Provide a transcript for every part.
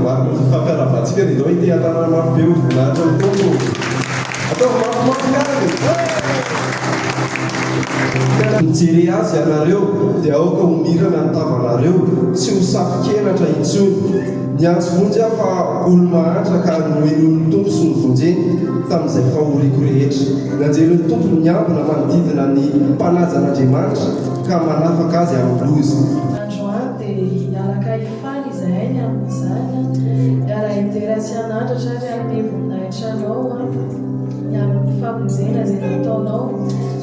mariky ny fifampiarahabantsika dia ndao hiteha-tanana mafy be ho voninahitra ny Tompo. Ataovy mafimafy miaraka e! Mijere azy ianareo dia aoka ho mirana ny tavanareo, tsy ho safo-kenatra intsony. Niantso vonjy aho fa olo-mahantra ka nohenoin'ny Tompo sy novonjeny tamin'izay fahoriako rehetra. Ny anjelin'ny Tompo miambina manodidina ny mpanaja an'Andriamanitra ka manafaka azy amin'ny loza. Androany dia hiaraka hifaly izahay ny amin'izany, hiara-hidera sy hanandratra ary hanome voninahitra Anao ny amin'ny famonjena izay nataonao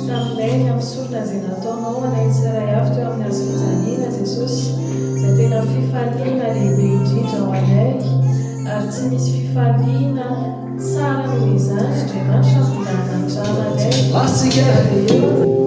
taminay, ny amin'ny sorona izay nataonao ho anay tsirairay avy teo amin'ny hazo fijaliana, Jesosy, izay tena fifaliana lehibe indrindra ho anay, ary tsy misy fifaliana tsara noho izany, Andriamanitra mbola anandramanay na dia eo.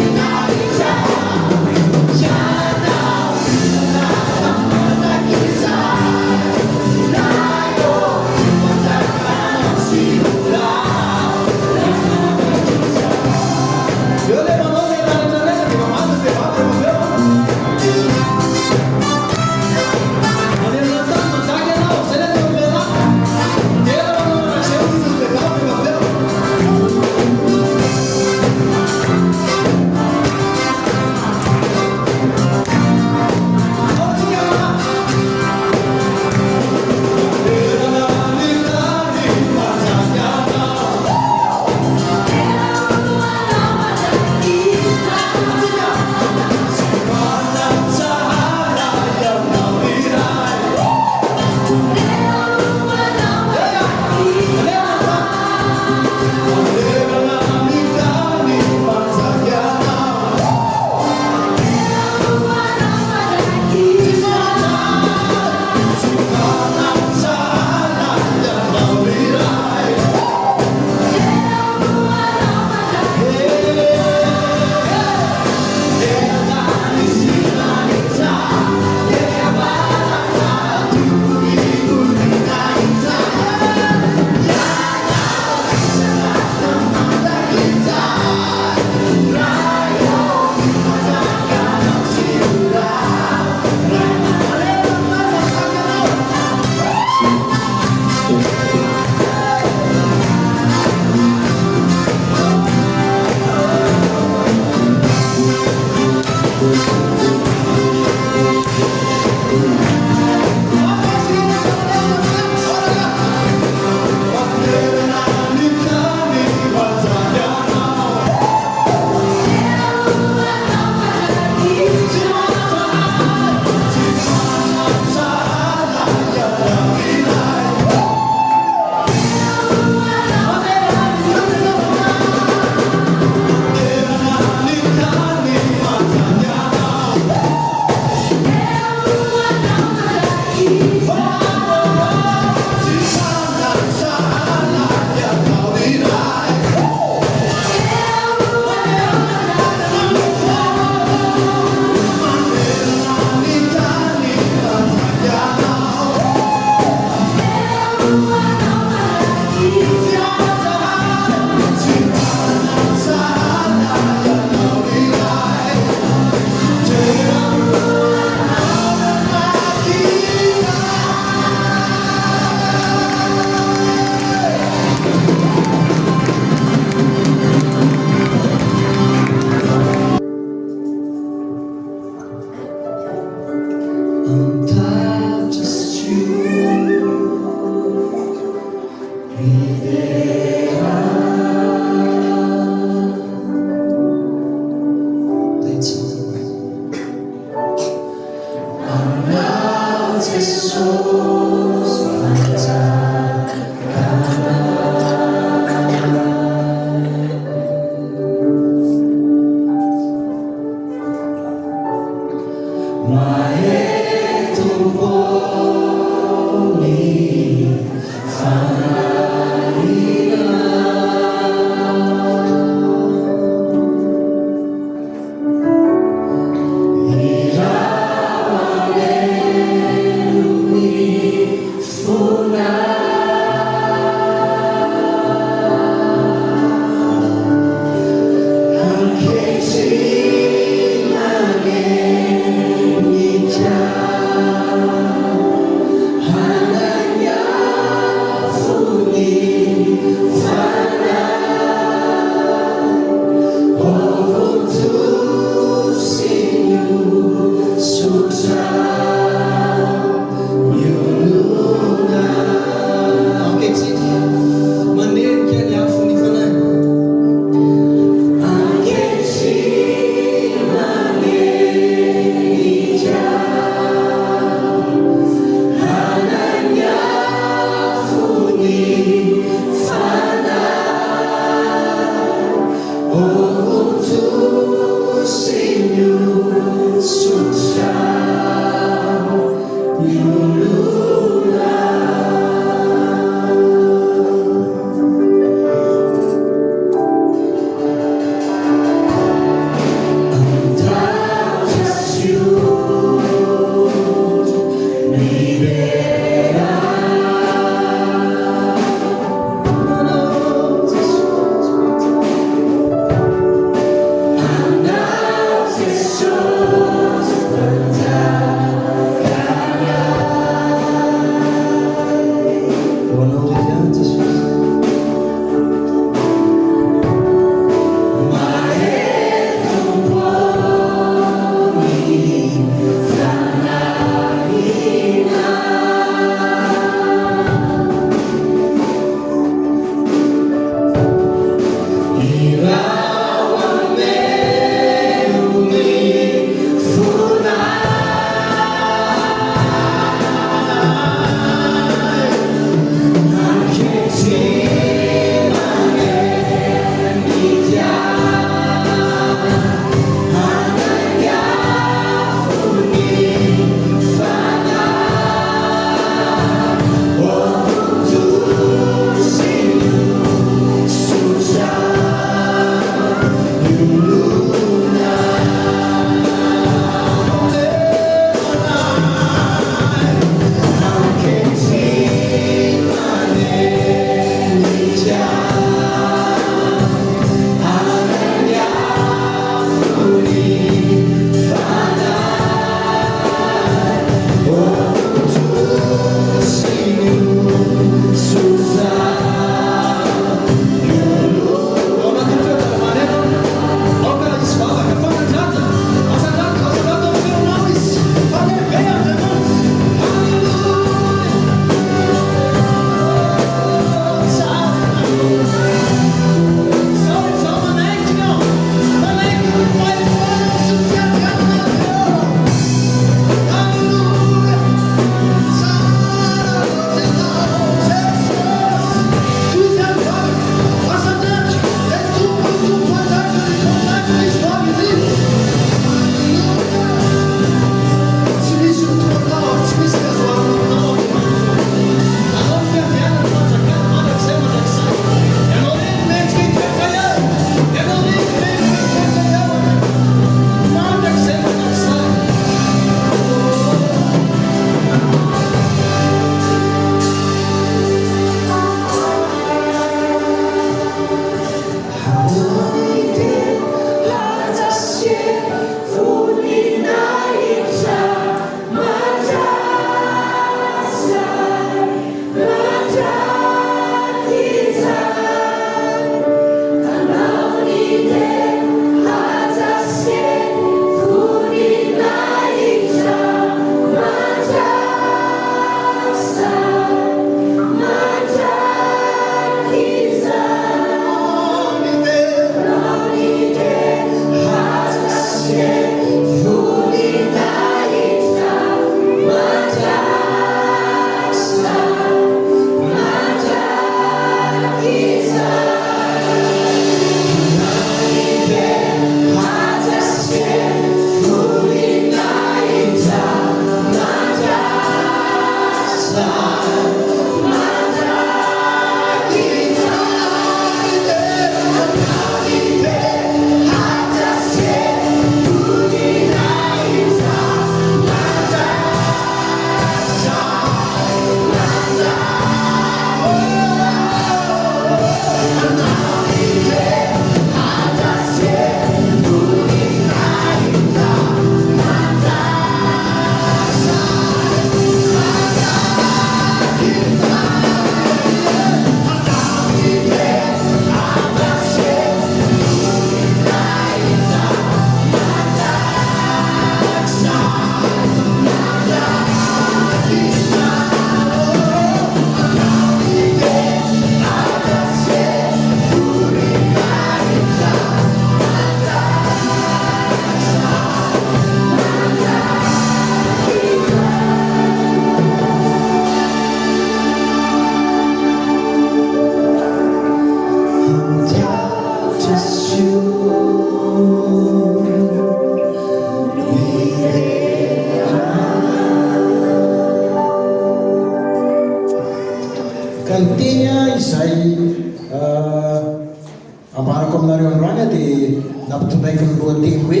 amin'ny lohateny hoe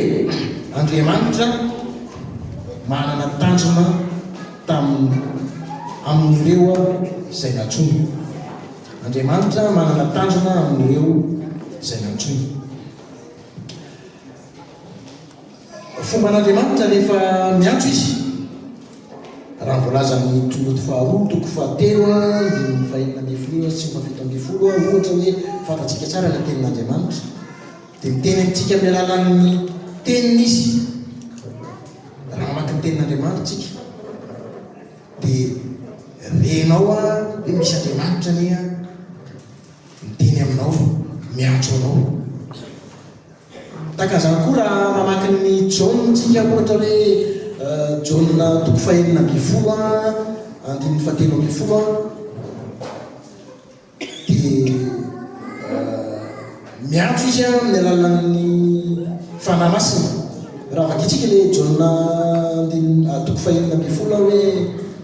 Andriamanitra manana tanjona tamin'ny amin'ireo izay nantsoiny. Andriamanitra manana tanjona amin'ireo izay nantsoiny. Fomban'Andriamanitra rehefa miantso Izy, raha ny voalazan'ny Timoty faharoa toko fahatelo andininy fahenina ambin'ny folo sy ny fahafito ambin'ny folo ohatra hoe fantatsika tsara ilay tenin'Andriamanitra dia miteny amintsika amin'ny alalan'ny teniny Izy. Raha mamaky ny tenin'Andriamanitra isika dia renao hoe misy Andriamanitra anie miteny aminao, miantso anao. Tahaka an'izany koa raha mamaky ny Jaona isika, ohatra hoe Jaona toko fahenina ambin'ny folo andininy fahatelo ambin'ny folo dia miantso izy amin'ny alalan'ny Fanahy Masina. Raha vakintsika ilay Jaona andininy toko fahenina ambin'ny folo hoe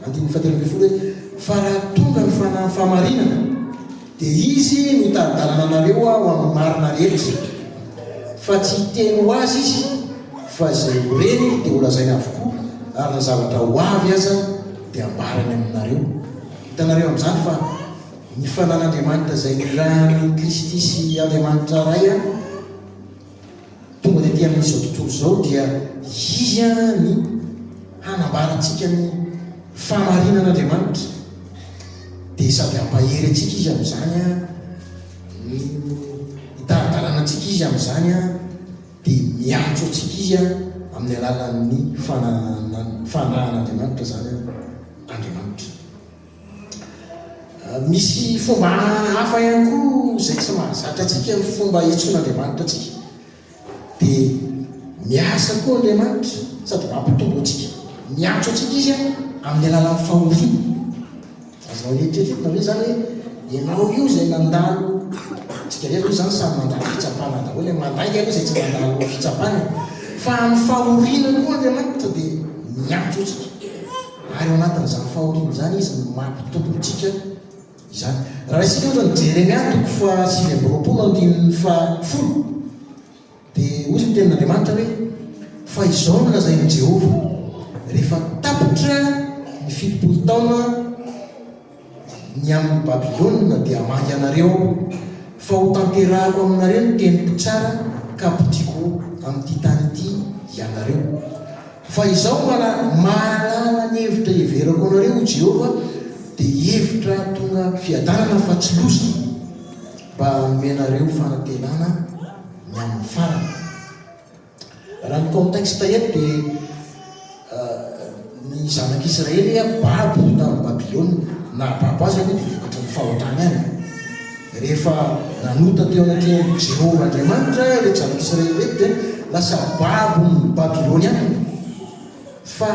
andininy fahatelo ambin'ny folo hoe fa raha tonga ny Fanahy fahamarinana Dia Izy no hitari-dalana anareo ho amin'ny marina rehetra. Fa tsy hiteny ho azy Izy, fa izay ho reny dia holazainy avokoa, ary ny zavatra ho avy aza dia hambarany aminareo. Hitanareo amin'izany fa ny fanan'Andriamanitra izay nirahan'i Kristy sy Andriamanitra Ray tonga tety amin'izao tontolo izao dia Izy ny hanambara antsika ny fahamarinan'Andriamanitra. Dia sady hampahery antsika Izy amin'izany, no hitari-dalana antsika Izy amin'izany, dia miantso antsika Izy amin'ny alalan'ny fanarahan'Andriamanitra izany Andriamanitra. Misy fomba hafa ihany koa izay tsy mahazatra antsika ny fomba iantsoan'Andriamanitra antsika. Dia miasa koa Andriamanitra sady mampitombo antsika. Miantso antsika Izy amin'ny alalan'ny fahoriana. Azonao eritreretina ve izany hoe ianao io izay nandalo, tsika rehetra aloha izany samy mandalo fitsapana daholo e, mandainga aloha izay tsy mandalo fitsapana e. Fa amin'ny fahoriana koa Andriamanitra dia miantso antsika. Ary ao anatin'izany fahoriana izany Izy no mampitombo antsika izany. Raha raisintsika ohatra ny Jeremia toko faha-29 andininy faha-10, dia hoy ny tenin'Andriamanitra hoe, Fa izao no lazain'i Jehovah, rehefa tapitra ny 70 taona ny amin'i Babylona, dia hamangy anareo Aho, fa hotanterahako aminareo ny teniko tsara ka hampodiako amin'ity tany ity ianareo. Fa izaho mahalala ny hevitra iheverako anareo, hoy Jehovah, dia hevitra hahatonga fiadanana fa tsy loza, mba hanome anareo fanantenana ny amin'ny farany. Raha ny contexte eto dia ny zanak'Israely babo tamin'i Babylona. Nahababo azy aloha dia vokatry ny fahotany ihany. Rehefa nanota teo anatrehan'i Jehovah Andriamanitra ireto zanak'Israely ireto dia lasa babon'ny Babylonianina. Fa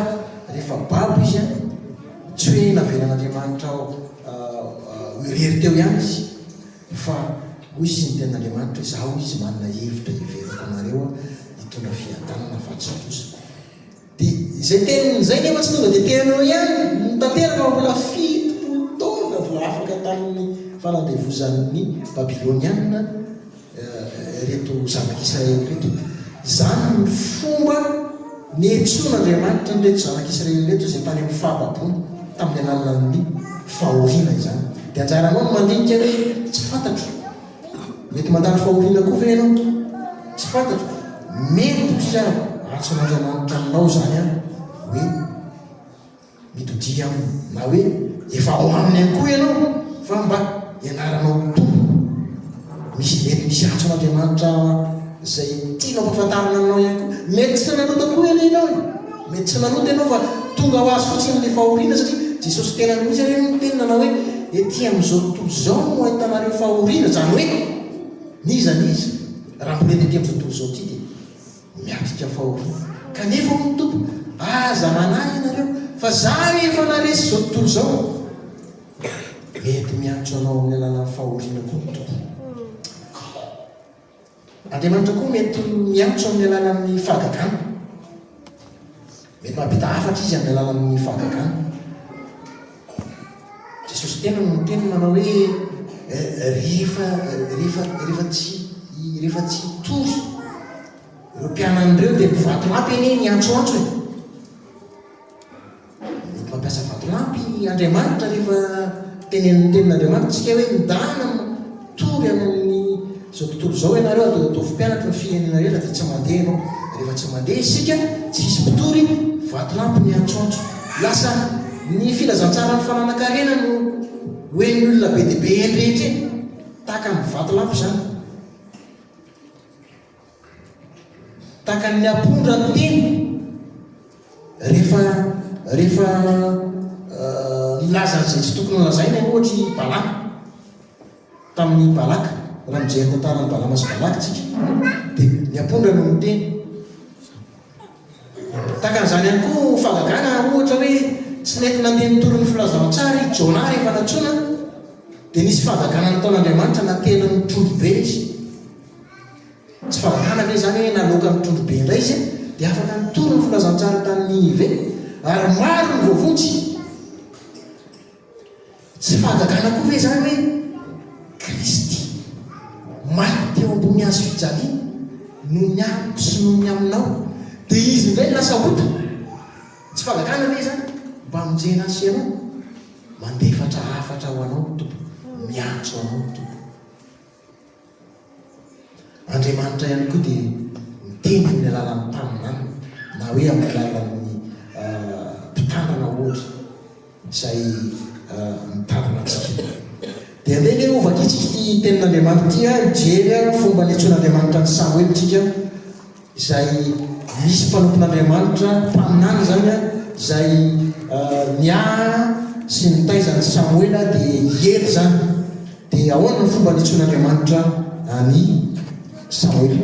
rehefa babo izy, tsy hoe navelan'Andriamanitra ho irery teo ihany izy, fa hoy izy ny tenin'Andriamanitra hoe, Izaho izy manana hevitra heveriko anareo hitondra fiadanana fa tsy loza. Dia izay teniny izay nefa tsy tonga dia teny eo ihany no tanteraka fa mbola 70 taona vao afaka tamin'ny fanandevozan'ny Babyloniana ireto zanak'Israely ireto. Izany ny fomba niantsoan'Andriamanitra an'ireto zanak'Israely ireto izay tany amin'ny fahababoana tamin'ny alalan'ny fahoriana izany. Dia anjaranao ny mandinika hoe tsy fantatro. Mety mandalo fahoriana koa ve ianao? Tsy fantatro. Mety ho tsy ary antson'Andriamanitra aminao izany an, hoe mitodia aminy, na hoe efa ao aminy ihany koa ianao fa mba ianaranao Tompo. Misy mety misy antson'Andriamanitra izay tianao ampahafantarina aminao ihany koa. Mety tsy nanota koa anie ianao e. Mety tsy nanota ianao fa tonga ho azy fotsiny ilay fahoriana satria Jesosy tenany mihitsy anie no niteny nanao hoe ety amin'izao tontolo izao no ahitanareo fahoriana, izany hoe n'iza n'iza raha mbola eto ety amin'izao tontolo izao ity dia miatrika fahoriana. Kanefa hoy ny Tompo, aza manahy ianareo fa Izaho efa naresy izao tontolo izao. Mety miantso anao amin'ny alalan'ny fahoriana koa ny Tompo. Andriamanitra koa mety miantso amin'ny alalan'ny fahagagana. Mety mampita hafatra izy amin'ny alalan'ny fahagagana. Jesosy tena no niteny manao hoe rehefa rehefa rehefa tsy rehefa tsy hitory. Ireo mpianany ireo dia ny vatolampy anie niantsoantso e. Mety mampiasa vatolampy Andriamanitra rehefa tenenin'ny tenin'Andriamanitra tsika hoe midahana mitory any amin'ny izao tontolo izao ianareo ary ataovy mpianatra ny firenena rehetra dia tsy mandeha ianao. Rehefa tsy mandeha isika, tsy hisy mpitory, vatolampy miantsoantso. Lasa ny filazantsaran'ny fananan-karena no ho henon'ny olona be dia be eny rehetra eny. Tahaka ny vatolampy izany. Tahaka ny apondra ny teny rehefa rehefa nilaza an'izay tsy tokony holazaina ohatra i Balama tamin'i Balaka raha mijery tantaran'i Balama sy Balaka tsika dia ny apondra no niteny. Tahaka an'izany ihany koa fahagagana ohatra hoe tsy nety nandeha nitory ny filazantsara i Jonah rehefa nantsoina dia nisy fahagagana nataon'Andriamanitra natelin'ny trondro be izy. Tsy fahagagana ve izany hoe naloaka ny trondro be indray izy dia afaka nitory ny filazantsara tany Ninive ary maro ny voavonjy? Tsy fahagagana koa ve izany hoe Kristy maty teo ambony hazo fijaliana noho ny amiko sy noho ny aminao dia izy indray lasa ota? Tsy fahagagana ve izany? Mba hamonjena ahy sy ianao? Mandefatra hafatra ho anao ny Tompo, miantso anao ny Tompo. Andriamanitra ihany koa dia miteny amin'ny alalan'ny mpaminaniny na hoe amin'ny alalan'ny mpitandrina ohatra izay mitandrina antsika. Dia andeha anie hovakintsika ity tenin'Andriamanitra ity, hijery fomba niantsoan'Andriamanitra an'i Samoela isika. Izay misy mpanompon'Andriamanitra, mpaminany izany, izay niahy sy nitaiza an'i Samoela, dia i Ely izany. Dia ahoana ny fomba niantsoan'Andriamanitra an'i Samoela?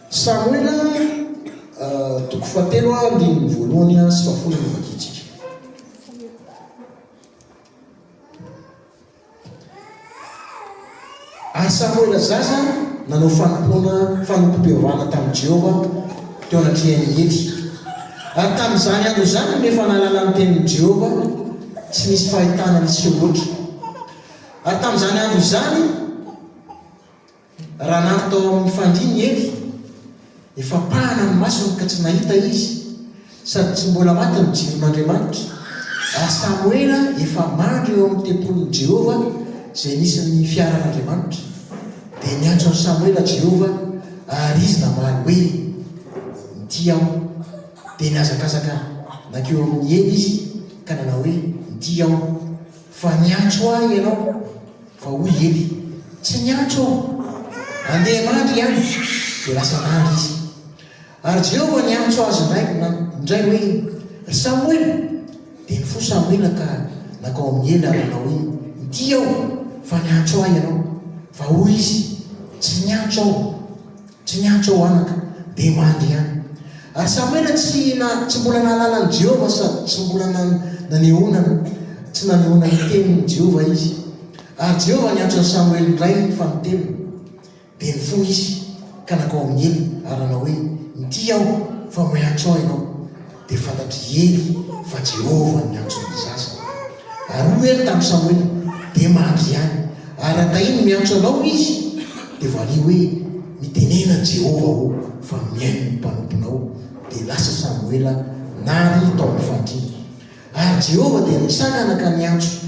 Samoela toko fahatelo andininy voalohany sy fahafolo no vakintsika. Ary Samoela zaza nanao fanompoana fanompoam-pivavahana tamin'i Jehovah teo anatrehan'i Ely. Ary tamin'izany andro izany no efa nahalala ny tenin'i Jehovah, tsy nisy fahitana niseho loatra. Ary tamin'izany andro izany, Raha nandry tao amin'ny fandriany i Ely, efa pahana ny masony ka tsy nahita izy, sady tsy mbola maty ny jiron'Andriamanitra, ary Samoela efa mandry eo amin'ny tempolin'i Jehovah izay nisy ny fiaran'Andriamanitra. Dia niantso an'i Samoela Jehovah, ary izy namaly hoe, Inty aho. Dia nihazakazaka nankeo amin'i Ely izy ka nanao hoe, Inty aho, fa niantso ahy ianao. Fa hoy Ely, Tsy niantso aho. Andeha mandry ihany. Dia lasa nandry izy. Ary Jehovah niantso azy indray indray hoe, Ry Samoela! Dia nifoha Samoela ka nankao amin'i Ely ary nanao hoe, Inty aho, fa niantso ahy ianao. Fa hoy izy, Tsy niantso aho. Tsy niantso aho anaka, dia mandry ihany. Ary Samoela tsy na tsy mbola nahalala an'i Jehovah sady tsy mbola nanehoana tsy nanehoana ny tenin'i Jehovah izy. Ary Jehovah niantso an'i Samoela indray fanintelony. Dia nifoha izy ka nankao amin'i Ely ary nanao hoe, Inty aho, fa miantso ahy ianao. Dia fantatr'i Ely fa Jehovah no niantso ny zaza. Ary hoy Ely tamin'i Samoela, Dia mandry ihany. Ary raha tahiny miantso anao izy, dia valio hoe, Mitenena, Jehovah ô, fa mihaino ny mpanomponao. Dia lasa Samoela nary tao amin'ny fandriana. Ary Jehovah dia nitsangana ka niantso,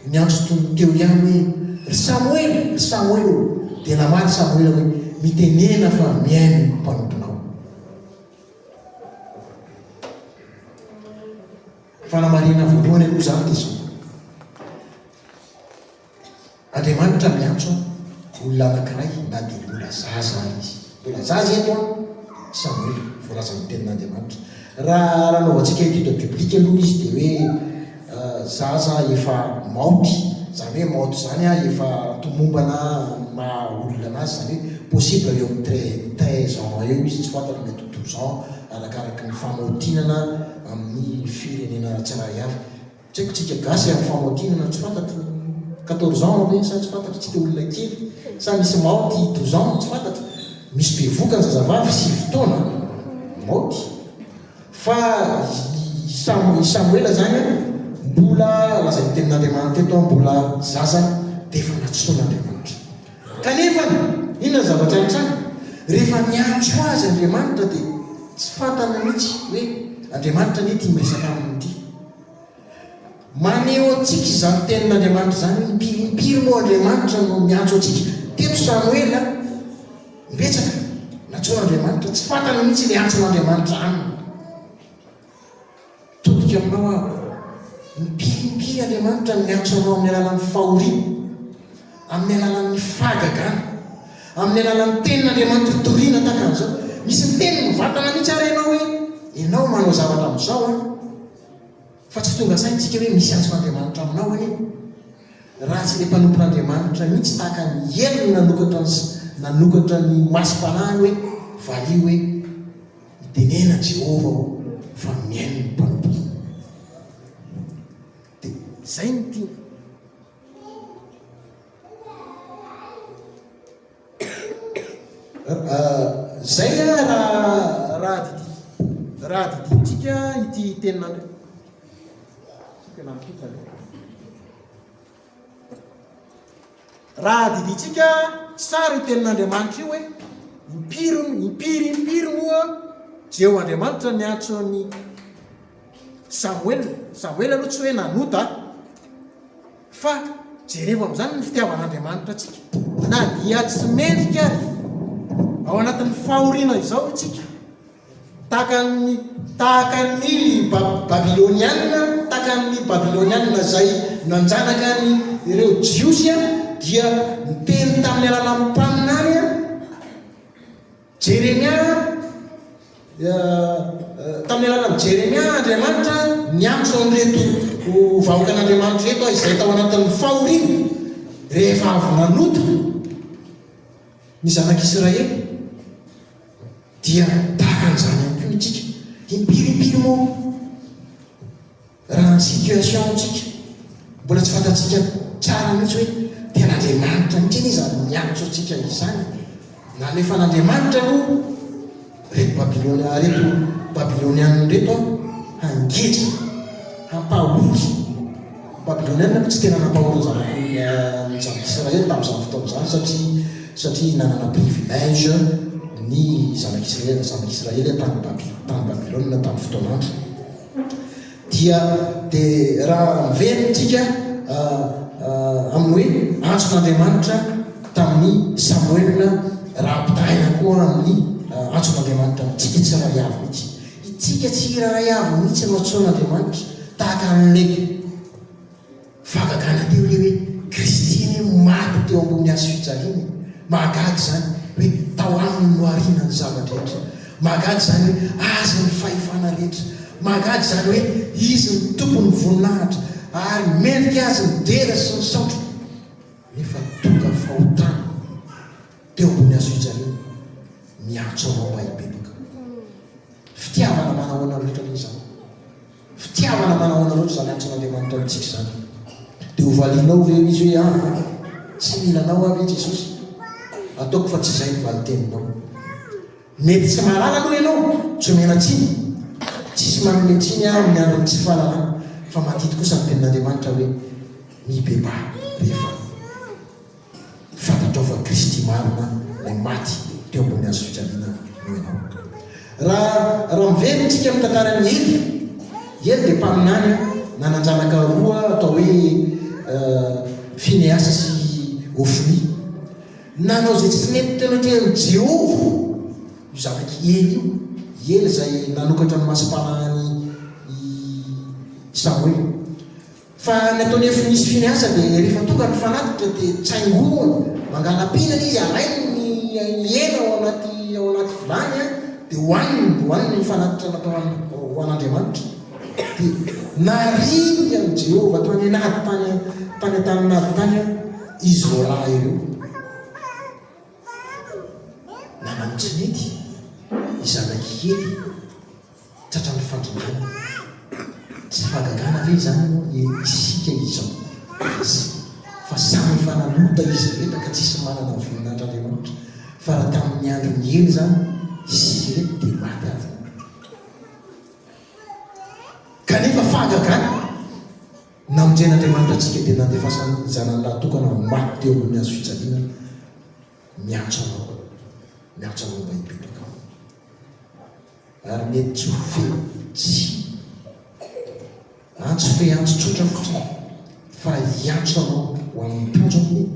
niantso toy ny teo ihany hoe, Ry Samoela, ry Samoela ô! Dia namaly Samoela hoe, Mitenena fa mihaino ny mpanomponao. Fanamarihana voalohany aloha izany dia izao, Andriamanitra miantso olona anankiray na dia mbola zaza ary izy. Mbola zaza eto an, Samoela, voalazan'ny tenin'Andriamanitra. Raha raha anaovantsika étude biblique aloha izy dia hoe zaza efa maoty, izany hoe maoty izany an, efa tomombana amin'ny maha olona anazy, izany hoe possible eo amin'ny 13 ans eo izy, tsy fantatro mety ho 12 ans, arakaraky ny famaotinana amin'ny firenena tsirairay avy. Tsy haiko tsika gasy amin'ny famaotinana tsy fantatro, 14 ans ve sa tsy fantatro, tsika olona kely sa misy maoty 12 ans tsy fantatro, misy bevoka ny zazavavy 9 taona maoty. Fa i Sam, i Samoela izany an, mbola, lazain'ny tenin'Andriamanitra eto an, mbola zaza dia efa. nantsoin'Andriamanitra. Kanefa, inona ny zavatra nitranga? Rehefa niantso azy Andriamanitra dia tsy fantany mihitsy hoe Andriamanitra anie ity miresaka aminy ity. Maneho antsika izany tenin'Andriamanitra izany hoe impiry impiry moa Andriamanitra no miantso antsika. Teto Samoela, imbetsaka nantsoin'Andriamanitra, tsy fantany mihitsy ny antson'Andriamanitra aminy. Mitodika aminao aho. Impiry impiry Andriamanitra no miantso anao amin'ny alalan'ny fahoriana, amin'ny alalan'ny fahagagana, amin'ny alalan'ny tenin'Andriamanitra toriana tahaka an'izao. Misy miteny mivantana mihitsy ary ianao hoe, ianao manao zavatra amin'izao an! Fa tsy tonga saina isika hoe misy antson'Andriamanitra aminao anie. Raha tsy ilay mpanompon'Andriamanitra mihitsy tahaka an'i Ely no nanokatra ny nanokatra ny masom-panahiny hoe valio hoe mitenena Jehovah ô fa mihaino ny mpanompony. Dia izay no tiana. Zay raha raha didi raha didintsika ity tenin'Andria raha didintsika tsara io tenin'Andriamanitra io hoe impiry impiry impiry moa Jeho Andriamanitra niantso an'i Samoela Samoela aloha tsy hoe nanota Fa jerevo amin'izany ny fitiavan'Andriamanitra antsika, na dia tsy mendrika ary ao anatin'ny fahoriana izao isika, tahaka ny tahaka ny Babyloniana, tahaka ny Babyloniana izay nanjanaka ny ireo Jiosy dia niteny tamin'ny alalan'ny mpaminany Jeremia, Tamin'ny alalan'i Jeremia, Andriamanitra niantso an'ireto vahoakan'Andriamanitra ireto izay tao anatin'ny fahoriana rehefa avy nanota ny zanak'Israely. Dia tahaka an'izany ihany koa isika. Impiry impiry moa Raha ny situation ntsika, mbola tsy fantatsika tsara mihitsy hoe tena Andriamanitra mihitsy anie izany miantso antsika izany. Nalefan'Andriamanitra aloha ireto Babylonia ireto Babylonianina ireto hangeja, hampahory. Babylonianina moa tsy tena nampahory ny zanak'i ny zanak'Israely tamin'izany fotoana izany satria satria nanana privilège ny zanak'Israely zanak'Israely tany Baby tany Babylona tamin'ny fotoan'andro. Dia dia raha miverina isika amin'ny hoe antson'Andriamanitra tamin'i Samoela raha ampitahaina koa amin'ny antson'Andriamanitra amintsika tsirairay avy mihitsy. Itsika tsirairay avy mihitsy no antsoin'Andriamanitra tahaka an'ilay Fahagagana teo ilay hoe Kristy anie maty teo ambony hazo fijaliana e! Mahagaga izany hoe tao aminy no hariana ny zava-drehetra. Mahagaga izany hoe Azy ny fahefana rehetra. Mahagaga izany hoe Izy no Tompon'ny voninahitra ary mendrika Azy ny dera sy ny saotra. Nefa tonga fahotana teo ambony hazo fijaliana miantso anao mba hibebaka. Fitiavana manahoana loatra anie izany? Fitiavana manahoana loatra izany antson'Andriamanitra amintsika izany? Dia ho valianao ve izy hoe ah, tsy mila anao aho ve Jesosy? Ataoko fa tsy izay ny valin-teninao. Mety tsy mahalala aloha ianao, tsy omena tsiny. Tsisy manome tsiny aho amin'ny andron'ny tsy fahalalana, fa mandidy kosa ny tenin'Andriamanitra hoe mibebaha rehefa Fantatrao fa Kristy marina ilay maty teo ambony hazo fijaliana no ianao. Raha raha miverina isika amin'ny tantaran'i Ely, Ely dia mpaminany nanan-janaka roa atao hoe Fineasa sy Hofnia. Nanao izay tsy nety teo anatrehan'i Jehovah io zanak'i Ely io, i Ely izay nanokatra ny masom-panahin'i Samoela. Fa ny ataon'i Efinia sy Fineasa dia rehefa tonga ny fanatitra dia tsaingohany, mangala-pihinana izy, alainy ny hena ao anaty ao anaty vilany dia hohaniny, hohaniny ny fanatitra natao ho an'Andriamanitra. Dia nariny amin'i Jehovah tany an'ady tany tany an-tanin'ady tany izy roalahy ireo. Nanao tsy nety i zanak'i Ely. Tratran'ny fandringanana. Tsy fahagagana ve izany moa ny isika izao? Tsia, fa samy efa nanota izy rehetra ka tsisy manana ny voninahitr'Andriamanitra. Fa raha tamin'ny andron'i Ely izany isika ireto dia maty avokoa. Kanefa fahagagana! Namonjen'Andriamanitra antsika dia nandefasany ny Zanany lahy-tokana ho maty teo ambony hazo fijaliana miantso anao, miantso anao mba hibebaka. Ary mety tsy ho fe, tsy antso fe antso tsotra fotsiny fa hiantso anao ho amin'ny tanjona anie.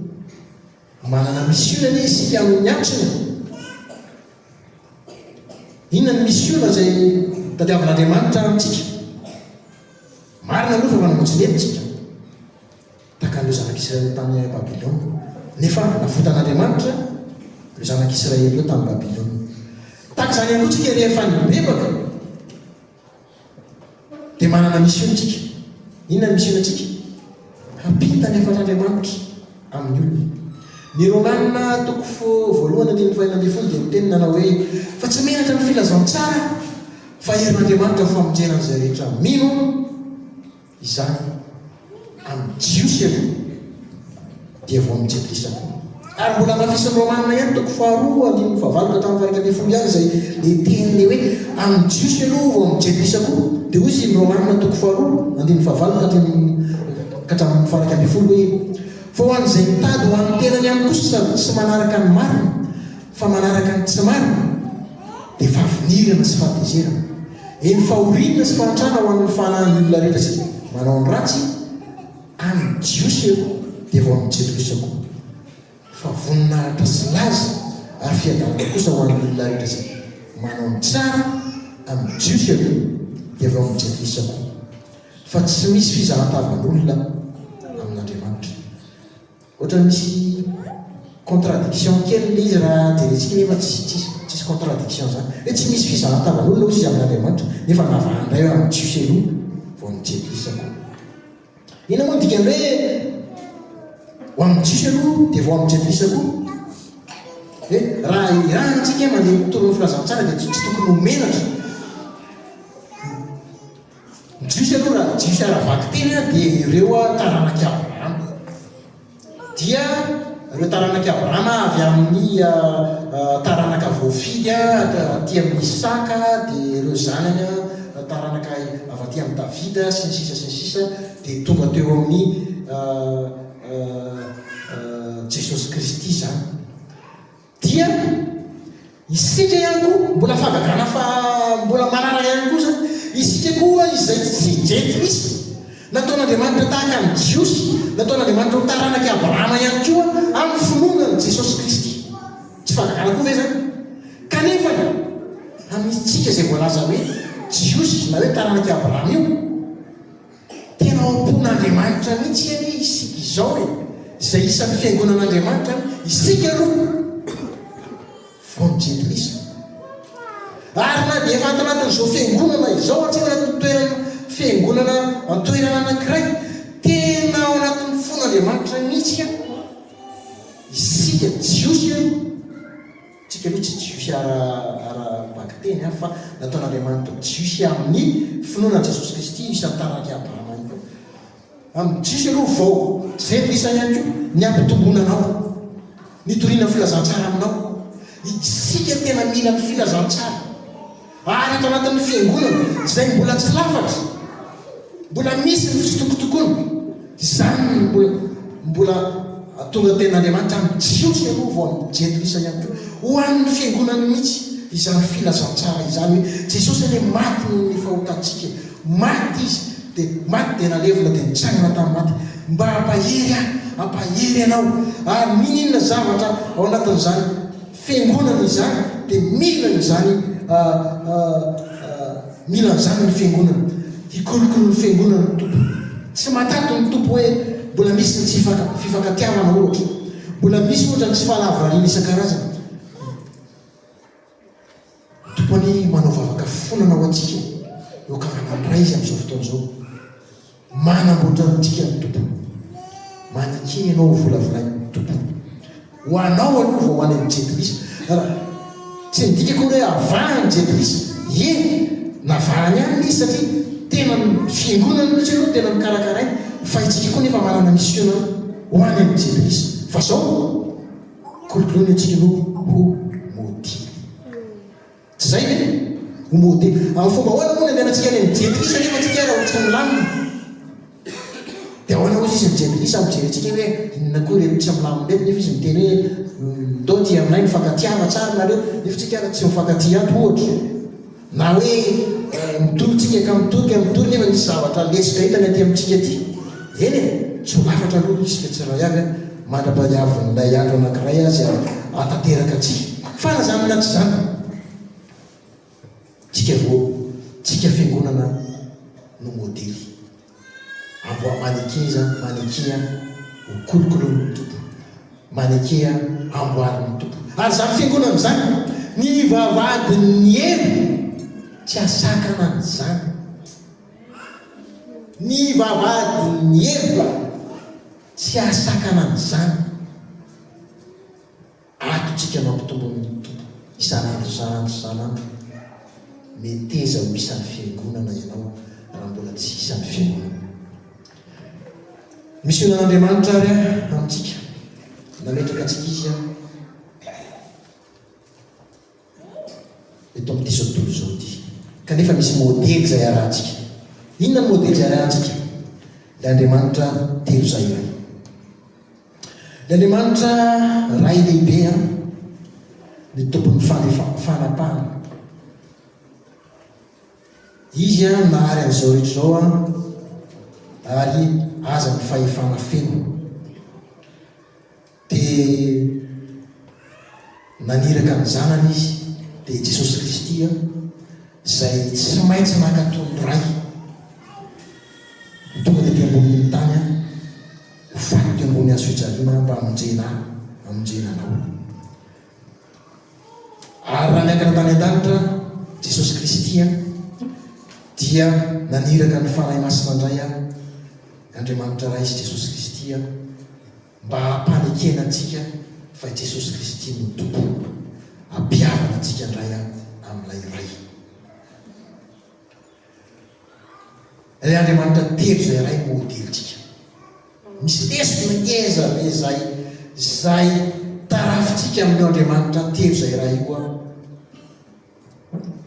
Manana mission anie isika amin'ny antsony e. Inona ny mission izay tadiavin'Andriamanitra amintsika? Marina aloha fa manao tsy nety isika. Tahaka an'ireo zanak'Israely tany Babylona. Nefa navotan'Andriamanitra ireo zanak'Israely ireo tany Babylona. Tahaka izany ihany koa isika rehefa nibebaka dia manana mission isika. Inona ny mission antsika? Hampita ny hafatr'Andriamanitra amin'ny olona. Ny Romana toko voalohany andininy fahenina ambinifolo dia miteny nanao hoe, Fa tsy menatra ny filazantsara aho, fa herin'Andriamanitra ho famonjena an'izay rehetra mino izany amin'ny Jiosy aloha dia vao amin'ny Jentilisa koa. Ary mbola hamafisin'ny Romana ihany toko faharoa andininy fahavalo ka hatramin'ny faha 11 ihany izay le teny hoe amin'ny Jiosy aloha vao amin'ny Jentilisa koa. Dia hoy izy ny Romana toko faharoa andininy fahavalo ka hatramin'ny ka hatramin'ny faha 11 hoe fa ho an'izay mitady ho an'ny tenany ihany kosa sady tsy manaraka ny marina fa manaraka ny tsy marina dia fahavinirana sy fahatezerana, eny fahoriana sy fahantrana ho an'ny fanahin'ny olona rehetra izay manao ny ratsy, amin'ny Jiosy eo dia vao amin'ny Jentilisa koa, fa voninahitra sy laza ary fiadanana kosa ho an'ny olona rehetra izay manao ny tsara, amin'ny Jiosy aloha dia vao amin'ny Jentilisa koa, fa tsy misy fizahan-tavan'olona amin'Andriamanitra. Ohatran'ny misy contradiction kely ilay izy raha jerentsika nefa tsisy tsisy tsisy contradiction zany. Hoe tsy misy fizahan-tavan'olona hozy izy amin'Andriamanitra nefa navahany indray hoe amin'ny Jiosy aloha vao amin'ny Jentilisa koa. Inona moa ny dikan'ny hoe ho amin'ny Jiosy aloha dia vao amin'ny Jentilisa koa? Hoe raha irahana antsika mandeha mitory ny filazantsara dia tsy tokony ho menatra. Ny Jiosy aloha raha Jiosy ara-bakiteny dia ireo taranak'i Abrahama. Dia ireo taranak'i Abrahama avy amin'ny taranaka voafidy aty amin'i Isaka dia ireo zanany taranaka avy aty amin'i Davida sy ny sisa sy ny sisa dia tonga teo amin'i Jesosy Kristy izany. Dia isika ihany koa, mbola fahagagana fa mbola manaraka ihany koa izany, isika koa izay tsy jentilisa, nataon'Andriamanitra tahaka ny Jiosy, nataon'Andriamanitra ho taranak'i Abrahama ihany koa amin'ny finoana an'i Jesosy Kristy. Tsy fahagagana koa ve izany? Kanefa amintsika izay voalaza hoe Jiosy na hoe taranak'i Abrahama io, Tena ao am-pon'Andriamanitra mihitsy anie isika izao e! Izay isan'ny fiangonan'Andriamanitra anie, isika aloha vao ny jentilisa. Ary na dia efa ato anatin'izao fiangonana izao atsika ao anatin'ny toerana fiangonana an-toerana anankiray, tena ao anatin'ny fon'Andriamanitra mihitsy an, isika Jiosy aloha. Tsika aloha tsy Jiosy ara-bakiteny fa nataon'Andriamanitra ho Jiosy amin'ny finoana an'i Jesosy Kristy isan'ny taranak'i Abrahama ihany koa. Amin'ny Jiosy aloha vao jentilisa ihany koa ny hampitomboana anao, ny hitoriana ny filazantsara aminao. Isika tena mila ny filazantsara. Ary eto anatin'ny fiangonana izay mbola tsy lafatra, mbola misy ny fitsitokotokoana, izany no mbola mbola tonga tenin'Andriamanitra amin'ny Jiosy aloha vao amin'ny Jentilisa ihany koa. Ho an'ny fiangonana mihitsy izany filazantsara izany hoe Jesosy anie maty noho ny fahotantsika e, maty Izy dia maty dia nalevina dia nitsangana tamin'ny maty mba hampahery ahy, hampahery anao ary n'inon'inona zavatra ao anatin'izany Fiangonana izany dia mila an'izany mila an'izany ny fiangonana. Hikolokolo ny fiangonana ny Tompo. Tsy matato ny Tompo hoe mbola misy ny tsy fifankatiavana ohatra. Mbola misy ohatra ny tsy fahalavorariana isan-karazany. Ny Tompo anie manao vavaka fonana ho antsika eo ankavanan'ny Ray Izy amin'izao fotoana izao. Manamboatra antsika ny Tompo. Maneke ianao ho volavolain'ny Tompo. Ho anao aloha vao ho any amin'ny jentilisa. Raha tsy midika akory hoe avahany jentilisa. Eny, navahany ihany izy satria tena ny fiangonana mihitsy aloha tena nokarakarainy. Fa isika koa nefa manana mission ho any amin'ny jentilisa. Fa zao, kolokoloina antsika aloha ho modely. Tsy izay ve? Ho modely. Amin'ny fomba ahoana moa no andehanantsika any amin'ny jentilisa nefa tsika raha tsy milamina? Hozy izy ny jentilisa mijery antsika hoe inona koa ireto tsy milamina ireto nefa izy miteny hoe ndao aty aminay mifankatiava tsara nareo nefa tsika ary tsy mifankatia ato ohatra. Na hoe mitory tsika ka mitory ka mitory nefa misy zavatra lesoka hita ny aty amintsika aty. Eny e, tsy ho lafatra aloha isika tsirairay avy mandra-pahiavin'ilay andro anankiray azy hahatanteraka antsika. Fa na izany na tsy izany, tsika vao, tsika fiangonana no modely. Amboa manekeza, manekea ho kolokoloin'ny Tompo. Manekea amboarin'ny Tompo. Ary izany fiangonana izany, ny vavahadin'ny helo tsy hahasakana an'izany. Ny vavahadin'ny helo tsy hahasakana an'izany. Ato tsika mampitombo ny Tompo isan'andro isan'andro isan'andro. Meteza ho isan'ny fiangonana ianao raha mbola tsy isan'ny fiangonana. Misy olan'Andriamanitra ary amintsika. Nametraka antsika Izy eto amin'ity izao tontolo izao ity. Kanefa misy modely izay arahantsika. Inona ny modely izay arahantsika? Ilay Andriamanitra telo izay iray. Ilay Andriamanitra Ray lehibe an, ny tompon'ny fanapahana. Izy an nahary an'izao rehetra izao an, ary aza ny fahefana feno. Dia naniraka ny Zanany Izy, dia i Jesosy Kristy, izay tsy maintsy nankatò ny Ray. Ho tonga tety ambonin'ny tany ho faty teo ambony hazo fijaliana mba hamonjena ahy, hamonjena anao. Ary raha niakatra tany an-danitra Jesosy Kristy dia naniraka ny Fanahy Masina indray Andriamanitra Ray sy Jesosy Kristy. Mba hampanekena antsika fa i Jesosy Kristy no Tompo. Hampihavana antsika indray amin'ilay Ray. Ilay Andriamanitra telo izay Ray no modelintsika. Misy lesona ngeza be izay izay tarafintsika amin'io Andriamanitra telo izay Ray io.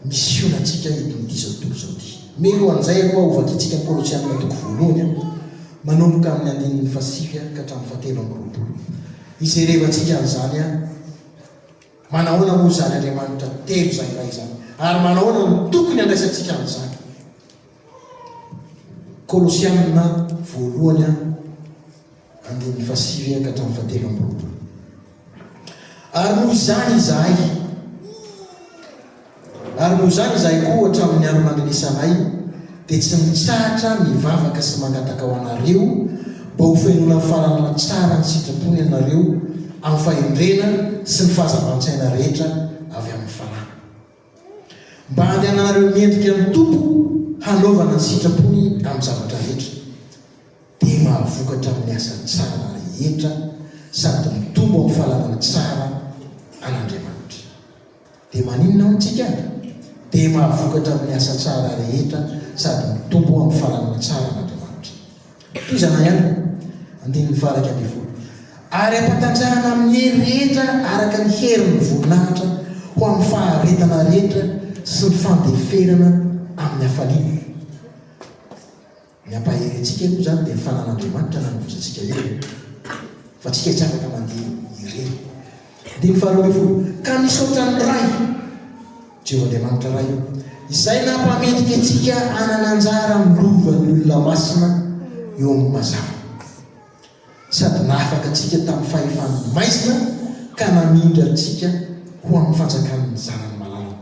Misiona antsika eto amin'ity izao tontolo izao ity. Mialohan'izay aloha hovakintsika ny Kolosianina toko voalohany, manomboka amin'ny andininy fahasivy ka hatramin'ny fahatelo amby 20. Hijerevantsika an'izany manahoana moa izany Andriamanitra telo izay iray izany, ary manahoana no tokony handraisantsika an'izany. Kolosianina voalohany andininy fahasivy ka hatramin'ny fahatelo amby 20. Ary noho izany izahay, ary noho izany izahay koa hatramin'ny andro nandrenesanay dia tsy mitsahatra mivavaka sy mangataka ho anareo mba ho fenoina ny fahalalana tsara ny sitrapony ianareo amin'ny fahendrena sy ny fahazavan-tsaina rehetra avy amin'ny Fanahy. Mba handehananareo mendrika ny Tompo hanaovana ny sitrapony amin'ny zavatra rehetra, dia mahavokatra amin'ny asa tsara rehetra sady mitombo amin'ny fahalalana tsara an'Andriamanitra. Dia maninona hono tsika? Dia mahavokatra amin'ny asa tsara rehetra sady mitombo amin'ny fahalalana tsara an'Andriamanitra. Tohizana ihany, andininy faha-11. Ary ampatanjahana amin'ny hery rehetra araka ny herin'ny voninahitra ho amin'ny faharetana rehetra sy ny fandeferana amin'ny hafaliana. Ny hampahery antsika aloha izany dia ny fanan'Andriamanitra nanovozantsika hery e. Fa tsika tsy afaka mandeha irery. Andininy faharoa 12. Ka misaotra ny Ray. Jehovah Andriamanitra Ray o, Izay nampamendrika antsika hanana anjara amin'ny lovan'ny olona masina eo amin'ny mazava, sady nahafaka antsika tamin'ny fahefan'ny maizina ka namindra antsika ho amin'ny fanjakan'ny Zanany malalany,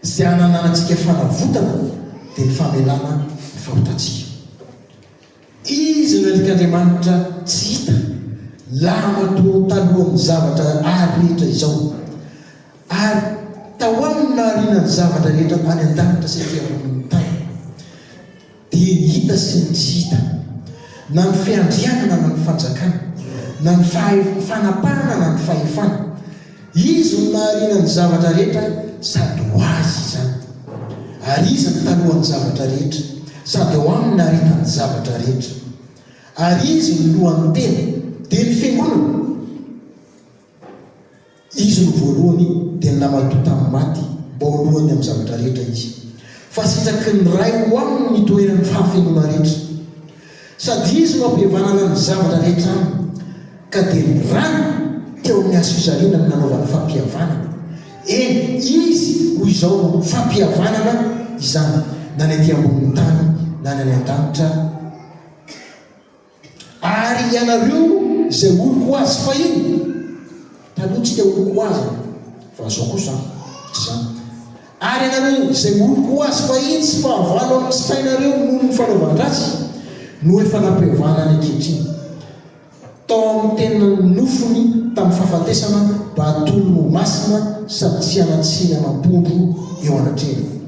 izay hanananantsika fanavotana, dia ny famelana ny fahotantsika. Izy no endrik'Andriamanitra tsy hita, lahimatoa talohan'ny zavatra ary rehetra izao, ary tao aminy nahariana ny zavatra rehetra any an-danitra sy ety ambonin'ny tany, dia ny hita sy ny tsy hita, na ny fiandrianana na ny fanjakana, na ny fanapahana na ny fahefana. Izy no nahariana ny zavatra rehetra sady ho Azy izany. Ary Izy no talohan'ny zavatra rehetra, sady ao Aminy naharitany ny zavatra rehetra. Ary Izy no lohan'ny tena, dia ny Fiangonana. Izy no voalohany, dia ny namatoa tamin'ny maty, mba ho lohany amin'ny zavatra rehetra Izy. Fa sitraky ny Ray ho Aminy ny itoeran'ny fahafenoana rehetra. Sady Izy no ampihavanana ny zavatra rehetra aminy, ka dia ny rany teo amin'ny hazo fijaliana no nanaovany fampihavanana. Eny, Izy ho izao no fampihavanana izany, na ny aty ambonin'ny tany na ny any an-danitra. Ary ianareo izay oloko ho azy fahiny, taloha tsika oloko ho azy, fa zao kosa tsy izany. Ary ianareo izay oloko ho azy fahiny sy fahavalo amin'ny sainareo noho ny fanaovan-dratsy, no efa nampihavana ny ankehitriny. Tao amin'ny tenan'ny nofony tamin'ny fahafatesana mba hatolony ho masina sady tsy hanan-tsiny amam-pondro eo anatrehany.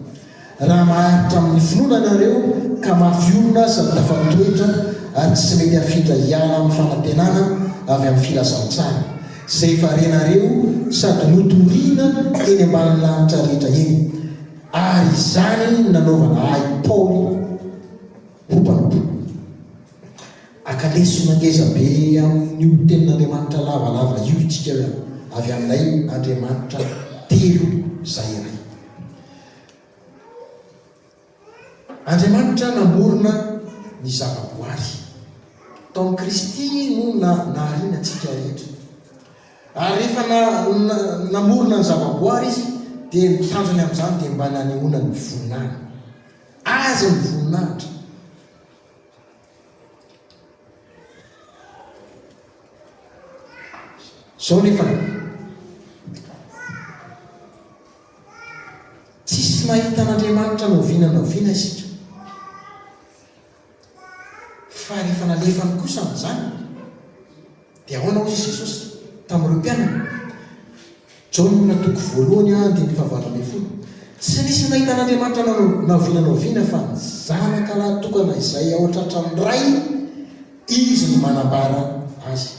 Raha maharitra amin'ny finoana ianareo ka mafy orina sady tafatoetra ary tsy mety hafindra hiala amin'ny fanantenana avy amin'ny filazantsara, izay efa renareo sady notorina eny ambanin'ny lanitra rehetra eny, ary izany no nanaovana ahy Paoly ho mpanompo. Haka lesona ngeza be amin'io tenin'Andriamanitra lavalava io isika avy amin'ilay Andriamanitra telo izay iray. Andriamanitra namorona ny zavaboary. Tao amin'i Kristy no nahariana antsika rehetra. Ary rehefa namorona ny zavaboary Izy, dia ny tanjony amin'izany dia mba nanehoana ny voninahiny. Azy ny voninahitra. Izao nefa, Tsisy mahita an'Andriamanitra na oviana na oviana isika. Fa rehefa nalefany kosa ny Zanany, dia ahoana hoy izy Jesosy tamin'ireo mpianany? Jaona toko voalohany andininy fahavalo ambin'ny folo. Tsy nisy nahita an'Andriamanitra na oviana na oviana fa ny Zanaka lahy tokana izay ao an-tratran'ny Ray, Izy no manambara azy.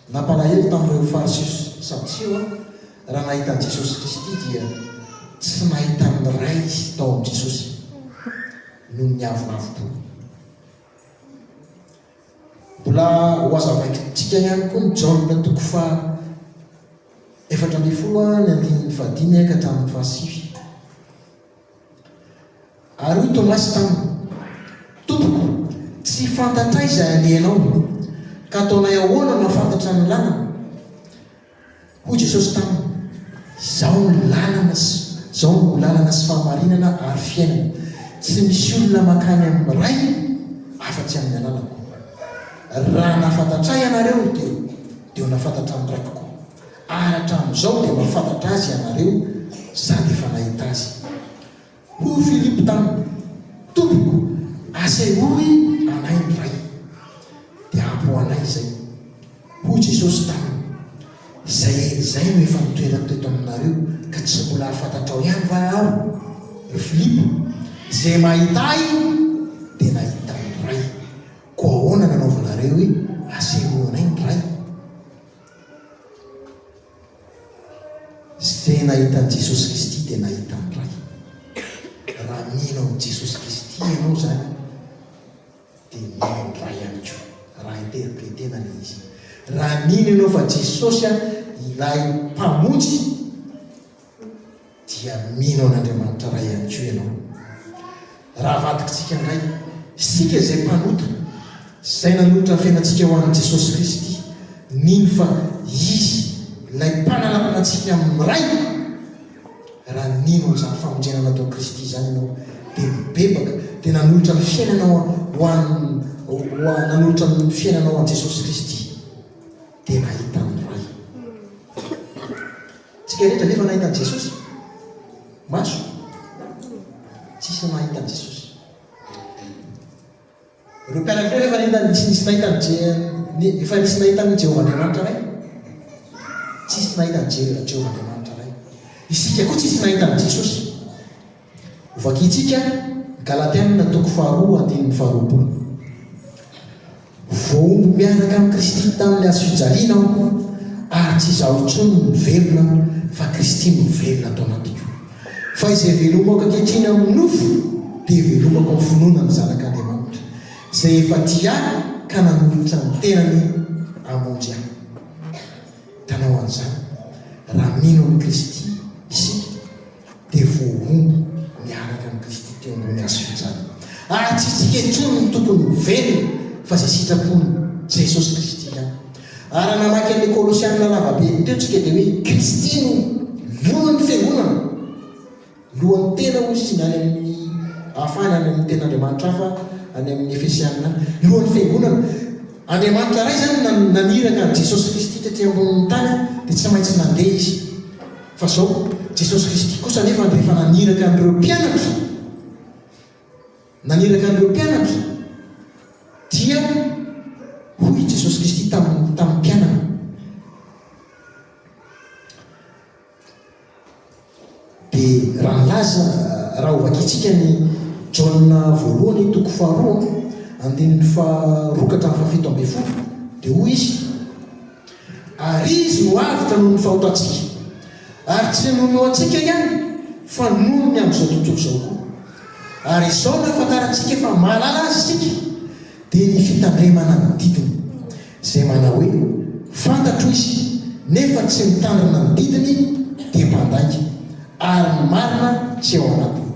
Nampalahelo tamin'ireo Fariseo sy Sadoseo aho raha nahita an'i Jesosy Kristy dia tsy nahita ny Ray izy tao amin'i Jesosy noho ny avonavom-po. Mbola ho hazavaintsika ihany koa ny Jaona toko faha 14 ny andininy fahadimy ka hatramin'ny fahasivy. Ary hoy Tomasy taminy, Tompoko, tsy fantatray izay alehanao, ka ataonay ahoana no hahafantatra ny lalana? Hoy Jesosy taminy, Izaho no lalana sy Izaho no lalana sy fahamarinana ary fiainana. Tsy misy olona mankany amin'ny Ray afa-tsy amin'ny alalako. Raha nahafantatra Ahy ianareo, dia dia ho nahafantatra ny Raiko koa. Ary hatramin'izao dia mahafantatra Azy ianareo sady efa nahita Azy. Hoy Filipo taminy, Tompoko, asehoy anay ny Ray, dia ampy ho anay izay. Hoy Jesosy taminy, Izay izay no efa nitoerako teto aminareo, ka tsy mbola fantatrao ihany va Aho, ry Filipo? Izay mahita Ahy dia nahita ny Ray. Koa ahoana no anaovanareo hoe, Asehoy anay ny Ray? Izay nahita an'i Jesosy Kristy dia nahita ny Ray. Raha mino an'i Jesosy Kristy ianao izany dia mino ny Ray ihany koa, raha interpretena ilay izy. Raha mino ianao fa Jesosy ilay Mpamonjy dia mino an'Andriamanitra Ray ihany koa ianao. Raha avadikitsika indray, isika izay mpanota, izay nanolotra ny fiainantsika ho an'i Jesosy Kristy, nino fa Izy ilay Mpananatana antsika amin'ny Ray, raha nino an'izany famonjena nataon'i Kristy izany ianao, dia nibebaka, dia nanolotra ny fiainanao ho an'ny, ho, nanolotra ny fiainanao an'i Jesosy Kristy, dia nahita ny Ray. Tsika rehetra ve efa nahita an'i Jesosy? Maso? Tsisy nahita an'i Jesosy. Ireo mpianatra ireo efa nahita nisy nisy nahita an'i efa nisy nahita an'i Jehovah Andriamanitra Ray. Tsisy nahita an'i Jehovah Andriamanitra Ray. Isika koa tsisy nahita an'i Jesosy. Hovakintsika Galatiana toko faharoa andininy faharoapolo. Voahombo miaraka amin'i Kristy tamin'ny hazofijaliana aho, ary tsy izaho intsony no mivelona, fa Kristy no velona ato anatiko. Fa izay velomako ankehitriny amin'ny nofo, dia velomako amin'ny finoana ny Zanak'Andriamanitra, izay efa tia ahy ka nanolotra ny tenany hamonjy ahy. Hitanao an'izany? Raha mino an'i Kristy isika, dia voahombo miaraka amin'i Kristy teo ambony hazo fijaliana. Ary tsy isika intsony no tokony ho velona. Fa izay sitrapon'i Jesosy Kristy ihany. Ary raha namaky an'ilay Kolosianina lavabe teo tsika dia hoe Kristy no lohan'ny fiangonana. Lohan'ny tena hoy izy ny any amin'ny hafa any, any amin'ny tenin'Andriamanitra hafa, any amin'ny Efesianina any. Lohan'ny fiangonana. Andriamanitra Ray izany naniraka an'i Jesosy Kristy tety ambonin'ny tany dia tsy maintsy nandeha izy. Fa izao, Jesosy Kristy kosa anefa rehefa naniraka an'ireo mpianatra, Naniraka an'ireo mpianatra, dia hoy i Jesosy Kristy tamin'ny tamin'ny mpianany, Dia raha nilaza, raha hovakintsika ny Jaona voalohany toko faharoa, andininy faharoa ka hatramin'ny fahafito ambinifolo, dia hoy izy, Ary Izy no avotra noho ny fahotantsika, ary tsy noho ny ho antsika ihany, fa noho ny amin'izao tontolo izao koa. Ary izao no ahafantarantsika fa mahalala Azy isika, dia ny fitandremana ny didiny. Izay manao hoe, Fantatro Izy, nefa tsy mitandrina ny didiny, dia mpandainga, ary ny marina tsy ao anatiny.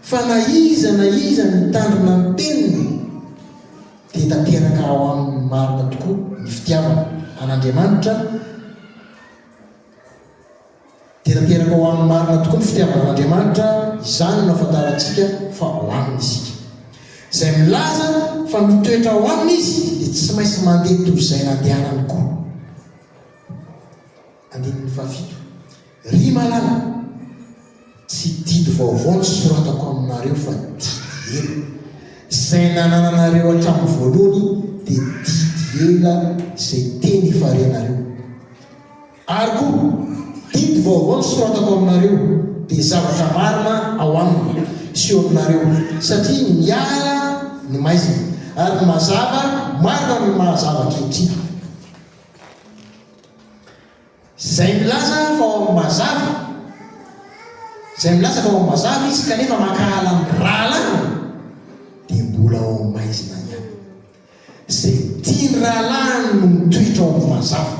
Fa na iza na iza mitandrina ny teniny, dia tanteraka ao aminy marina tokoa ny fitiavana an'Andriamanitra, dia tanteraka ao aminy marina tokoa ny fitiavana an'Andriamanitra, izany no ahafantarantsika fa ao aminy isika. Izay milaza fa mitoetra ao aminy izy dia tsy maintsy mandeha toy izay nandehanany koa. Andininy fahafito. Ry malala, tsy didy vaovao no soratako aminareo fa didy ela. Izay nanananareo hatramin'ny voalohany dia didy ela izay teny efa renareo. Ary koa, didy vaovao no soratako aminareo dia zavatra marina ao aminy sy eo aminareo, satria miala ny maizina, ary ny mazava marina no mahazava ankehitriny. Izay milaza fa ao amin'ny mazava, izay milaza fa ao amin'ny mazava izy kanefa mankahala ny rahalahiny dia mbola ao amin'ny maizina ihany. Izay tia ny rahalahiny no mitoetra ao amin'ny mazava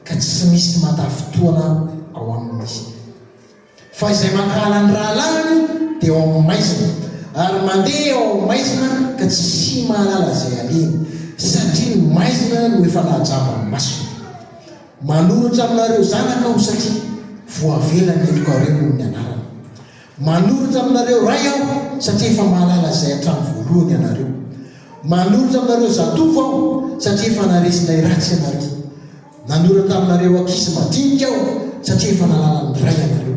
ka tsy misy matafintohana ao aminy izy. Fa izay mankahala ny rahalahiny dia ao amin'ny maizina, ary mandeha ao amin'ny maizina ka tsy mahalala izay alehiny, satria ny maizina no efa nahajamba ny masony. Manoratra aminareo zanaka aho satria voavela ny helokareo noho ny anarana. Manoratra aminareo ray aho satria efa mahalala izay hatramin'ny voalohany ianareo. Manoratra aminareo zatovo aho satria efa naharesy ilay ratsy ianareo. Nanoratra aminareo ankizy madinika aho satria efa nahalala ny Ray ianareo.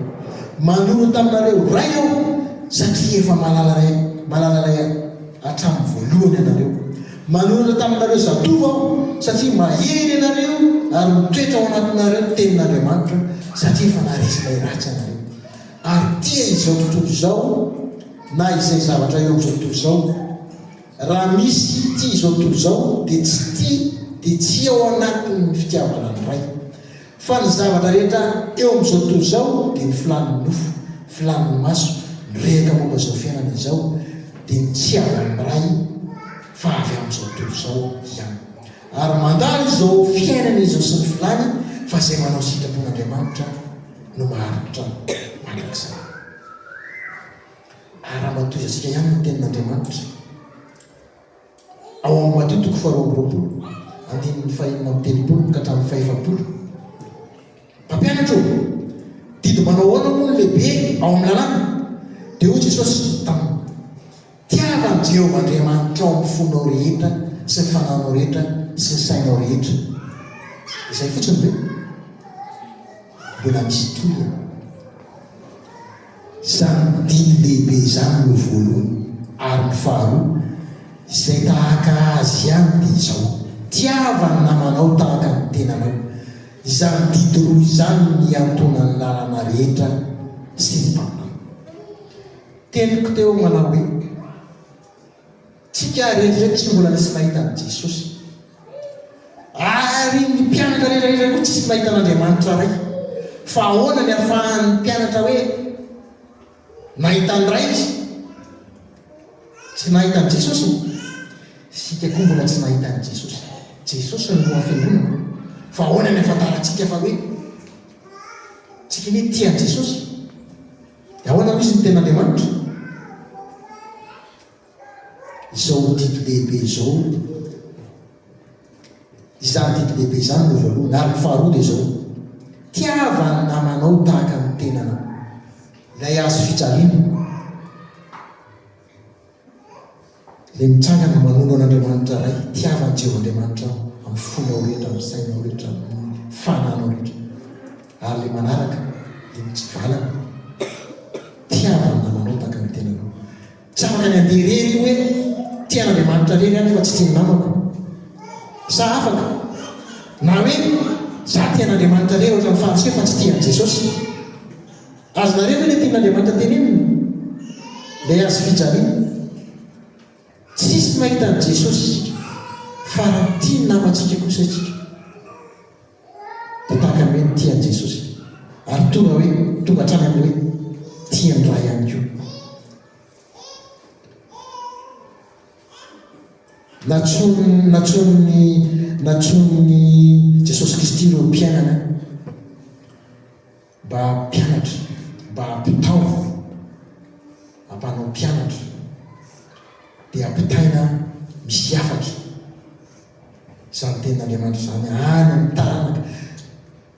Manoratra aminareo ray aho satria efa mahalala Ray, mahalala Ray hatramin'ny voalohany ianareo. Manoratra taminareo zatovo aho satria mahery ianareo ary mitoetra ao anatinareo ny tenin'Andriamanitra satria efa naharesy ilay ratsy ianareo. Ary tia izao tontolo izao na izay zavatra eo amin'izao tontolo izao. Raha misy tia izao tontolo izao dia tsy tia dia tsy ao anatin'ny fitiavana ny Ray. Fa ny zavatra rehetra eo amin'izao tontolo izao dia ny filàn'ny nofo, filàn'ny maso, ny rehaka momba izao fiainana izao dia ny tsy avy amin'ny Ray fa avy amin'izao tontolo izao ihany. Ary mandalo izao fiainana izao sy ny filàny fa izay manao sitrapon'Andriamanitra no maharitra mandrakizay. Ary raha mba tohizantsika ihany ny tenin'Andriamanitra, ao amin'ny Matio toko faharoa amby roapolo, andininy fahenina amby telopolo ka hatramin'ny fahefapolo, Mpampianatra ô, didy manao ahoana moa no lehibe ao amin'ny lalàna? Dia hoy Jesosy taminy, Tiava an'i Jehovah Andriamanitrao amin'ny fonao rehetra sy ny fanahinao rehetra sy ny sainao rehetra. Izay fotsiny ve? Mbola misy tohiny. Izany didy lehibe izany no voalohany, ary ny faharoa, izay tahaka azy ihany dia izao, Tiava ny namanao tahaka ny tenanao. Izany didy roa izany no nihantonan'ny lalana rehetra sy ny mpaminany. Teniko teo manao hoe, Tsika rehetra eto tsy mbola nisy nahita an'i Jesosy. Ary ny mpianatra rehetra rehetra koa tsisy nahita an'Andriamanitra Ray. Fa ahoana ny ahafahan'ny mpianatra hoe nahita ny Ray izy? Tsy nahita an'i Jesosy. Isika koa mbola tsy nahita an'i Jesosy. Jesosy no lohan'ny fiangonana. Fa ahoana ny ahafantarantsika fa hoe tsika anie tia an'i Jesosy? Dia ahoana no izy no tena Andriamanitra? Izao didy lehibe izao. Izany didy lehibe izany no voalohany, ary ny faharoa dia izao, Tiava ny namanao tahaka ny tenanao. Ilay hazo fijaliana, ilay mitsangana manompo an'Andriamanitra Ray, tiava an'i Jehovah Andriamanitrao amin'ny fonao rehetra, amin'ny sainao rehetra, amin'ny fanahinao rehetra. Ary ilay manaraka, ilay mitsivalana, tiava ny namanao tahaka ny tenanao. Tsy afaka ny handeha irery io hoe tia an'Andriamanitra irery aho nefa tsy tia ny namako. Sa afaka? Na hoe za tia an'Andriamanitra irery ohatran'ny Fariseo fa tsy tia an'i Jesosy. Azonareo ve ilay tian'Andriamanitra tenenina? Ilay hazo fijaliana. Tsisy mahita an'i Jesosy isika fa raha tia ny namantsika kosa isika dia tahaka ny hoe tia an'i Jesosy ary tonga hoe tonga hatrany amin'ny hoe tia ny Ray ihany koa. Nantsoin'ny nantsoin'ny nantsoin'i Jesosy Kristy ireo mpiainana mba hampianatra, mba hampitaona, hampanao mpianatra, dia ampitaina misy hafatra izany tenin'Andriamanitra izany any amin'ny taranaka.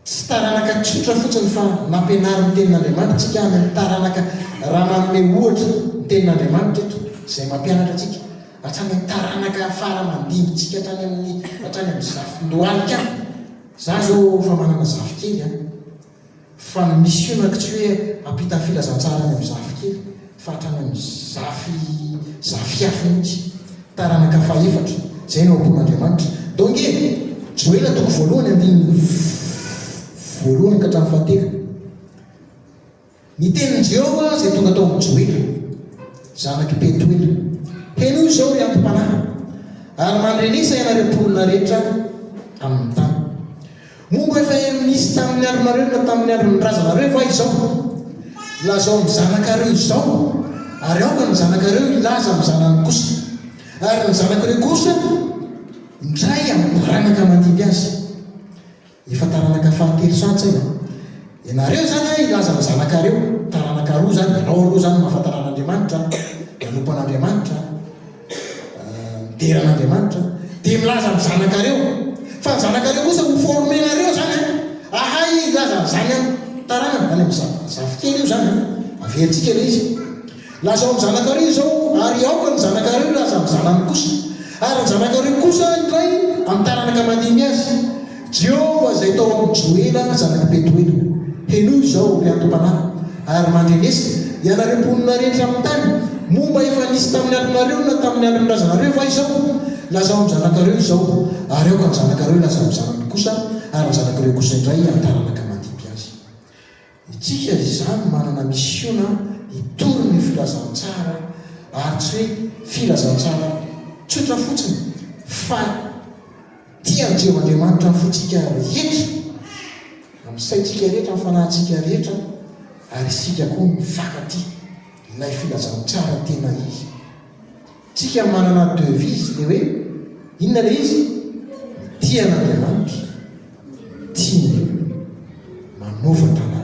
Tsy taranaka tsotra fotsiny fa nampianarin'ny Tenin'Andriamanitra antsika any amin'ny taranaka raha manome ohatra ny Tenin'Andriamanitra eto izay mampianatra antsika hatrany amin'ny taranaka fara aman-dimbintsika hatrany amin'ny hatrany amin'ny zafin-dohalika any. Za zao efa manana zafikely an! Fa ny mission-ako tsy hoe hampita ny filazantsara any amin'ny zafikely fa hatrany amin'ny zafy zafiafy mihitsy. Taranaka fahefatra, izay no ao am-pon'Andriamanitra. Donc e! Joela toko voalohany andininy voalohany ka hatramin'ny fahatelo. Ny tenin'i Jehovah izay tonga tao amin'i Joela, zanak'i Petoela. Henoy izao, ry anti-panahy, ary mandrenesa ianareo mponina rehetra amin'ny tany. Moa mba efa nisy tamin'ny andronareo na tamin'ny andron'ny razanareo va izao? Lazao amin'ny zanakareo izao, ary aoka ny zanakareo hilaza amin'ny zanany kosa, ary ny zanak'ireo kosa indray amin'ny taranaka mandimby azy. Efa taranaka fahatelo sahady izay an! Ianareo izany an, hilaza amin'ny zanakareo, taranaka roa izany, ianao aloha izany mahafantatra an'Andriamanitra, manompo an'Andriamanitra, midera an'Andriamanitra, dia milaza amin'ny zanakareo, fa ny zanakareo kosa ho former-nareo izany an, ahay hilaza an'izany amin'ny taranany, any amin'ny zafikely io izany an, averintsika ilay izy. Lazao amin'ny zanakareo izao, ary aoka ny zanakareo hilaza amin'ny zanany kosa, ary ny zanakareo kosa indray amin'ny taranaka mandimby azy. Jehovah izay tao amin'i Joela zanak'i Petoela. Henoy izao, ry antom-panahy, ary mandrenesa, ianareo mponina rehetra amin'ny tany, moa mba efa nisy tamin'ny andronareo na tamin'ny andron'ny razanareo va izao? Lazao amin'ny zanakareo izao, ary aoka ny zanakareo hilaza amin'ny zanany kosa, ary ny zanak'ireo kosa indray amin'ny taranaka mandimby azy. Itsika izany manana misiona hitory ny filazantsara ary tsy hoe filazantsara tsotra fotsiny fa tia an'i Jehovah Andriamanitra amin'ny fontsika rehetra, amin'ny saintsika rehetra, amin'ny fanahintsika rehetra ary isika koa mifankatia ilay filazantsara tena izy. Tsika manana devise le hoe inona le izy? Mitia an'Andriamanitra, tia ny olona, manova tanàna.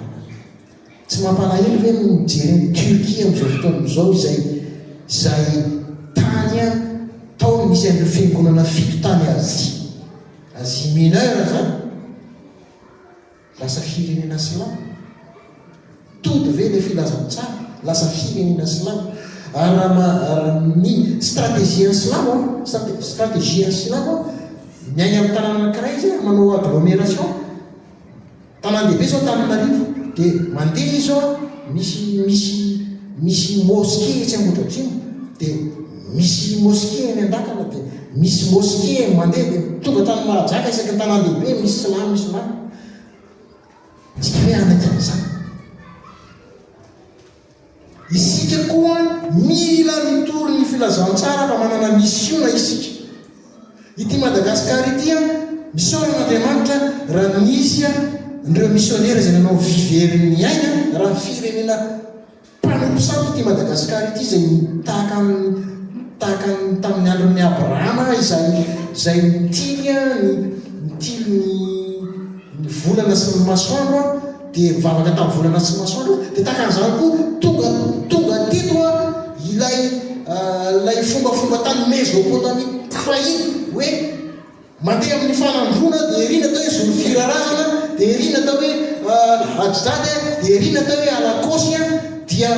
Tsy mampalahelo ve ny mijery an'i Turquie amin'izao fotoana izao izay izay tany tao no nisy an'ireo fiangonana fito tany Asie, Asie Mineure zany. Lasa firenena silamo? Tody ve ilay filazantsara? Lasa firenena silamo? Ary raha ma, raha ny stratégie-n'ny silamo an, stratégie-n'ny silamo an, miainga amin'ny tanàna anankiray izy an, manao agglomération, tanàn-dehibe izao Antananarivo, dia mandeha izy izao an, misy, misy, misy mosquée etsy Ambohidratrimo, dia misy mosquée eny Andakana, dia misy mosquée mandeha dia tonga hatrany Mahajanga isaky ny tanàn-dehibe misy silamo misy lany. Tsika ve hanaiky an'izany? Isika koa mila mitory ny filazantsara fa manana misiona isika. Ity Madagasikara ity an, misaora an'Andriamanitra raha nisy an'ireo misionera izay nanao vy very ny aina raha firenena Mpanompo sampy ity Madagascar ity izay tahaka ny tahaka ny tamin'ny andron'i Abrahama izay izay nitily ny nitily ny ny volana sy ny masoandro an dia nivavaka tamin'ny volana sy masoandro dia tahaka an'izany koa tonga tonga teto an ilay ilay fombafomba tany Mesopotamia fahiny hoe. Mandeha amin'ny fanandroana dia ery ny atao hoe zoro firarazana, dia ery ny atao hoe adidady, dia ery ny atao hoe alakôsy dia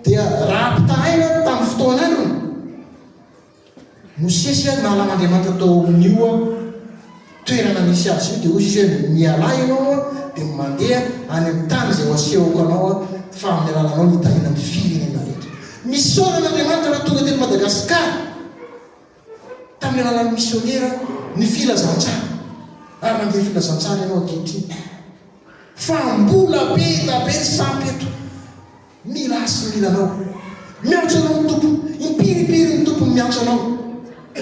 dia raha ampitahaina tamin'ny fotoan'androny, Mosesy nalan'Andriamanitra tao amin'io toerana nisy azy io dia hoy izy hoe mialà ianao dia mandeha any amin'ny tany izay ho asehoko anao fa amin'ny alalanao no hitahiana ny firenena rehetra. Misaora an'Andriamanitra raha tonga teto Madagasikara tamin'ny alalan'ny misionera ny filazantsara ary nandeha filazantsara ianao ankehitriny fa mbola be da be ny sampy eto. Mila ahy sy mila anao. Miantso anao ny Tompo. Impiry impiry ny Tompo no miantso anao.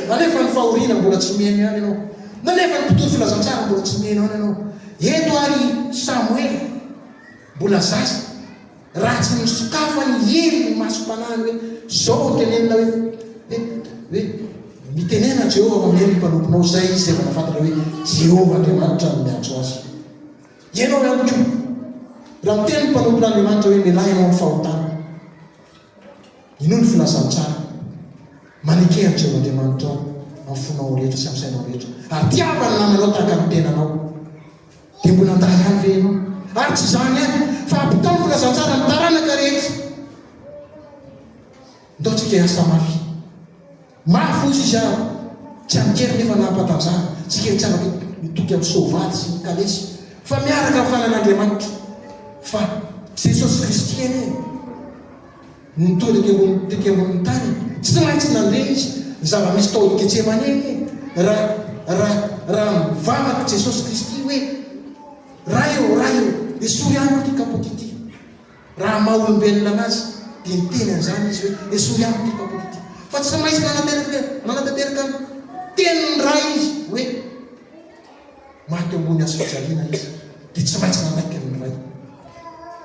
Nalefa ny fahoriana mbola tsy mihaino ihany ianao. Nalefa ny mpitory filazantsara mbola tsy mihaino ihany ianao. Eto ary i Samoela mbola zaza. Raha tsy nisokafany hery ny masom-panahiny hoe zao no tenenina hoe hoe hoe mitenena Jehovah fa mihaino ny mpanomponao izay izy efa nahafantatra hoe Jehovah Andriamanitra no miantso azy. Ianao ihany koa, raha miteny ny mpanompon'Andriamanitra hoe mialà ianao amin'ny fahotana, inoa ny filazantsara, maneke an'i Jehovah Andriamanitrao amin'ny fonao rehetra sy amin'ny sainao rehetra, ary tiava ny namanao tahaka ny tenanao, dia mbola handà ihany ve ianao? Ary tsy izany ihany, fa ampitao ny filazantsara amin'ny taranaka rehetra. Ndao tsika hiasa mafy. Mafy hozy izy ary tsy amin-kery nefa nampatanjahana. Tsy kely tsy afaka mitoky amin'ny soavaly sy ny kalesy fa miaraka amin'ny fanan'Andriamanitra. Fa Jesosy Kristy anie no nitondra tety ambony tety ambonin'ny tany e. Tsy maintsy nandre izy ny zava-misy tao Getsemane anie. Raha raha raha mivavaka Jesosy Kristy hoe Ray ô, Ray ô, esory amiko ity kapoaka ity. Raha maha olombelona anazy dia niteny an'izany izy hoe esory amiko ity kapoaka ity. Fa tsy maintsy nanateraka nanatanteraka ny tenin'ny Ray izy hoe maty eo ambony hazo fijaliana izy. Dia tsy maintsy nanaiky ny Ray.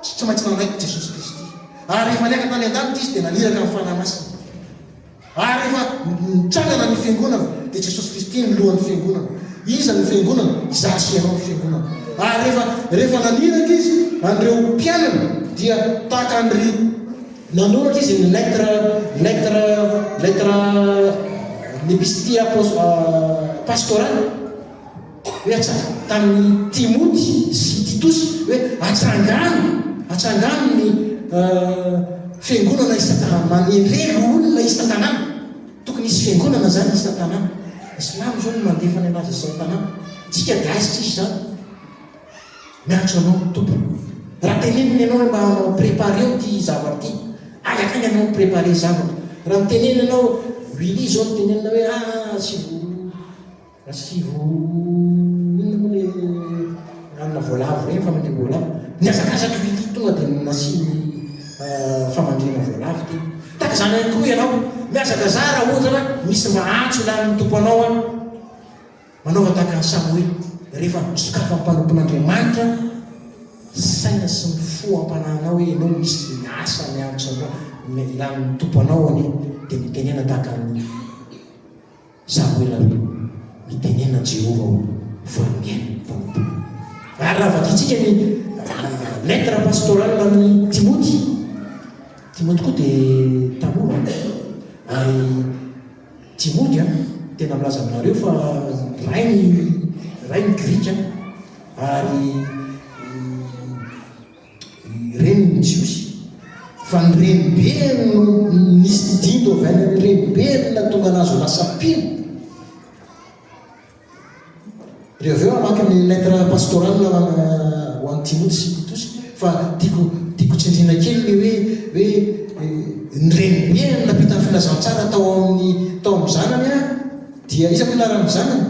Tsy maintsy nanaiky Jesosy Kristy. Ary rehefa niakatra tany an-danitra izy dia naniraka ny Fanahy Masina. Ary rehefa nitsangana ny fiangonana dia Jesosy Kristy no lohan'ny fiangonana. Iza no fiangonana? Izaho sy ianao no fiangonana. Ary rehefa rehefa naniraka Izy an'ireo mpianany dia tahaka an'ry nanoratra Izy ny lettre lettre lettre ny epistia pastorale hoe atsa tamin'i Timoty sy Titosy hoe atsangano atsangano ny fiangonana isan-tanàna manendre loholona isan-tanàna tokony hisy fiangonana zany isan-tanàna ny silamo zao no mandefa ny anazy isan-tanàna tsika dia aiza tsisy zany miantso anao ny Tompo raha tenenina ianao hoe mba hanao prépareo ty zavatra ty ayakany ianao mi-préparer zavatra raha mitenenina ianao Willy zao mitenenina hoe ah tsy Asivo inona moa le hanina voalavo ireny famandriana voalavo. Nihazakazaka i Willy tonga dia nasiany famandriana voalavo teo. Tahaka izany ihany koa ianao, mihazakazaha raha ohatra ka misy mba antso ilain'ny Tompo anao an. Manaova tahaka an'i Samoela, rehefa nosokafan'ny mpanompon'Andriamanitra ny saina sy ny fo am-panahinao hoe ianao misy ny asa miantso anao, ilan'ny Tompo anao anie, dia mitenena tahaka an'i. Samoela hoe, Mitenena Jehovah ô, fa mihaino ny mpanompony. Ary raha vakintsika ny lettre pastorale amin'i Timoty, Timoty koa dia tanora, ary Timoty an, tena milaza aminareo fa rainy, rainy grika, ary Ny reniny Jiosy, fa ny renibeny no nisy dindo avy any amin'ny renibeny nahatonga anazy ho lasa mpino. Rehefa avy eo hamaky ny lettre pastorale ho an'i Timoty sy Titosy, fa tiako tiako tsindriana kely le hoe hoe ny renibeny nampita ny filazantsara tao amin'ny tao amin'ny zanany an, dia iza moa ny anaran'ny zanany?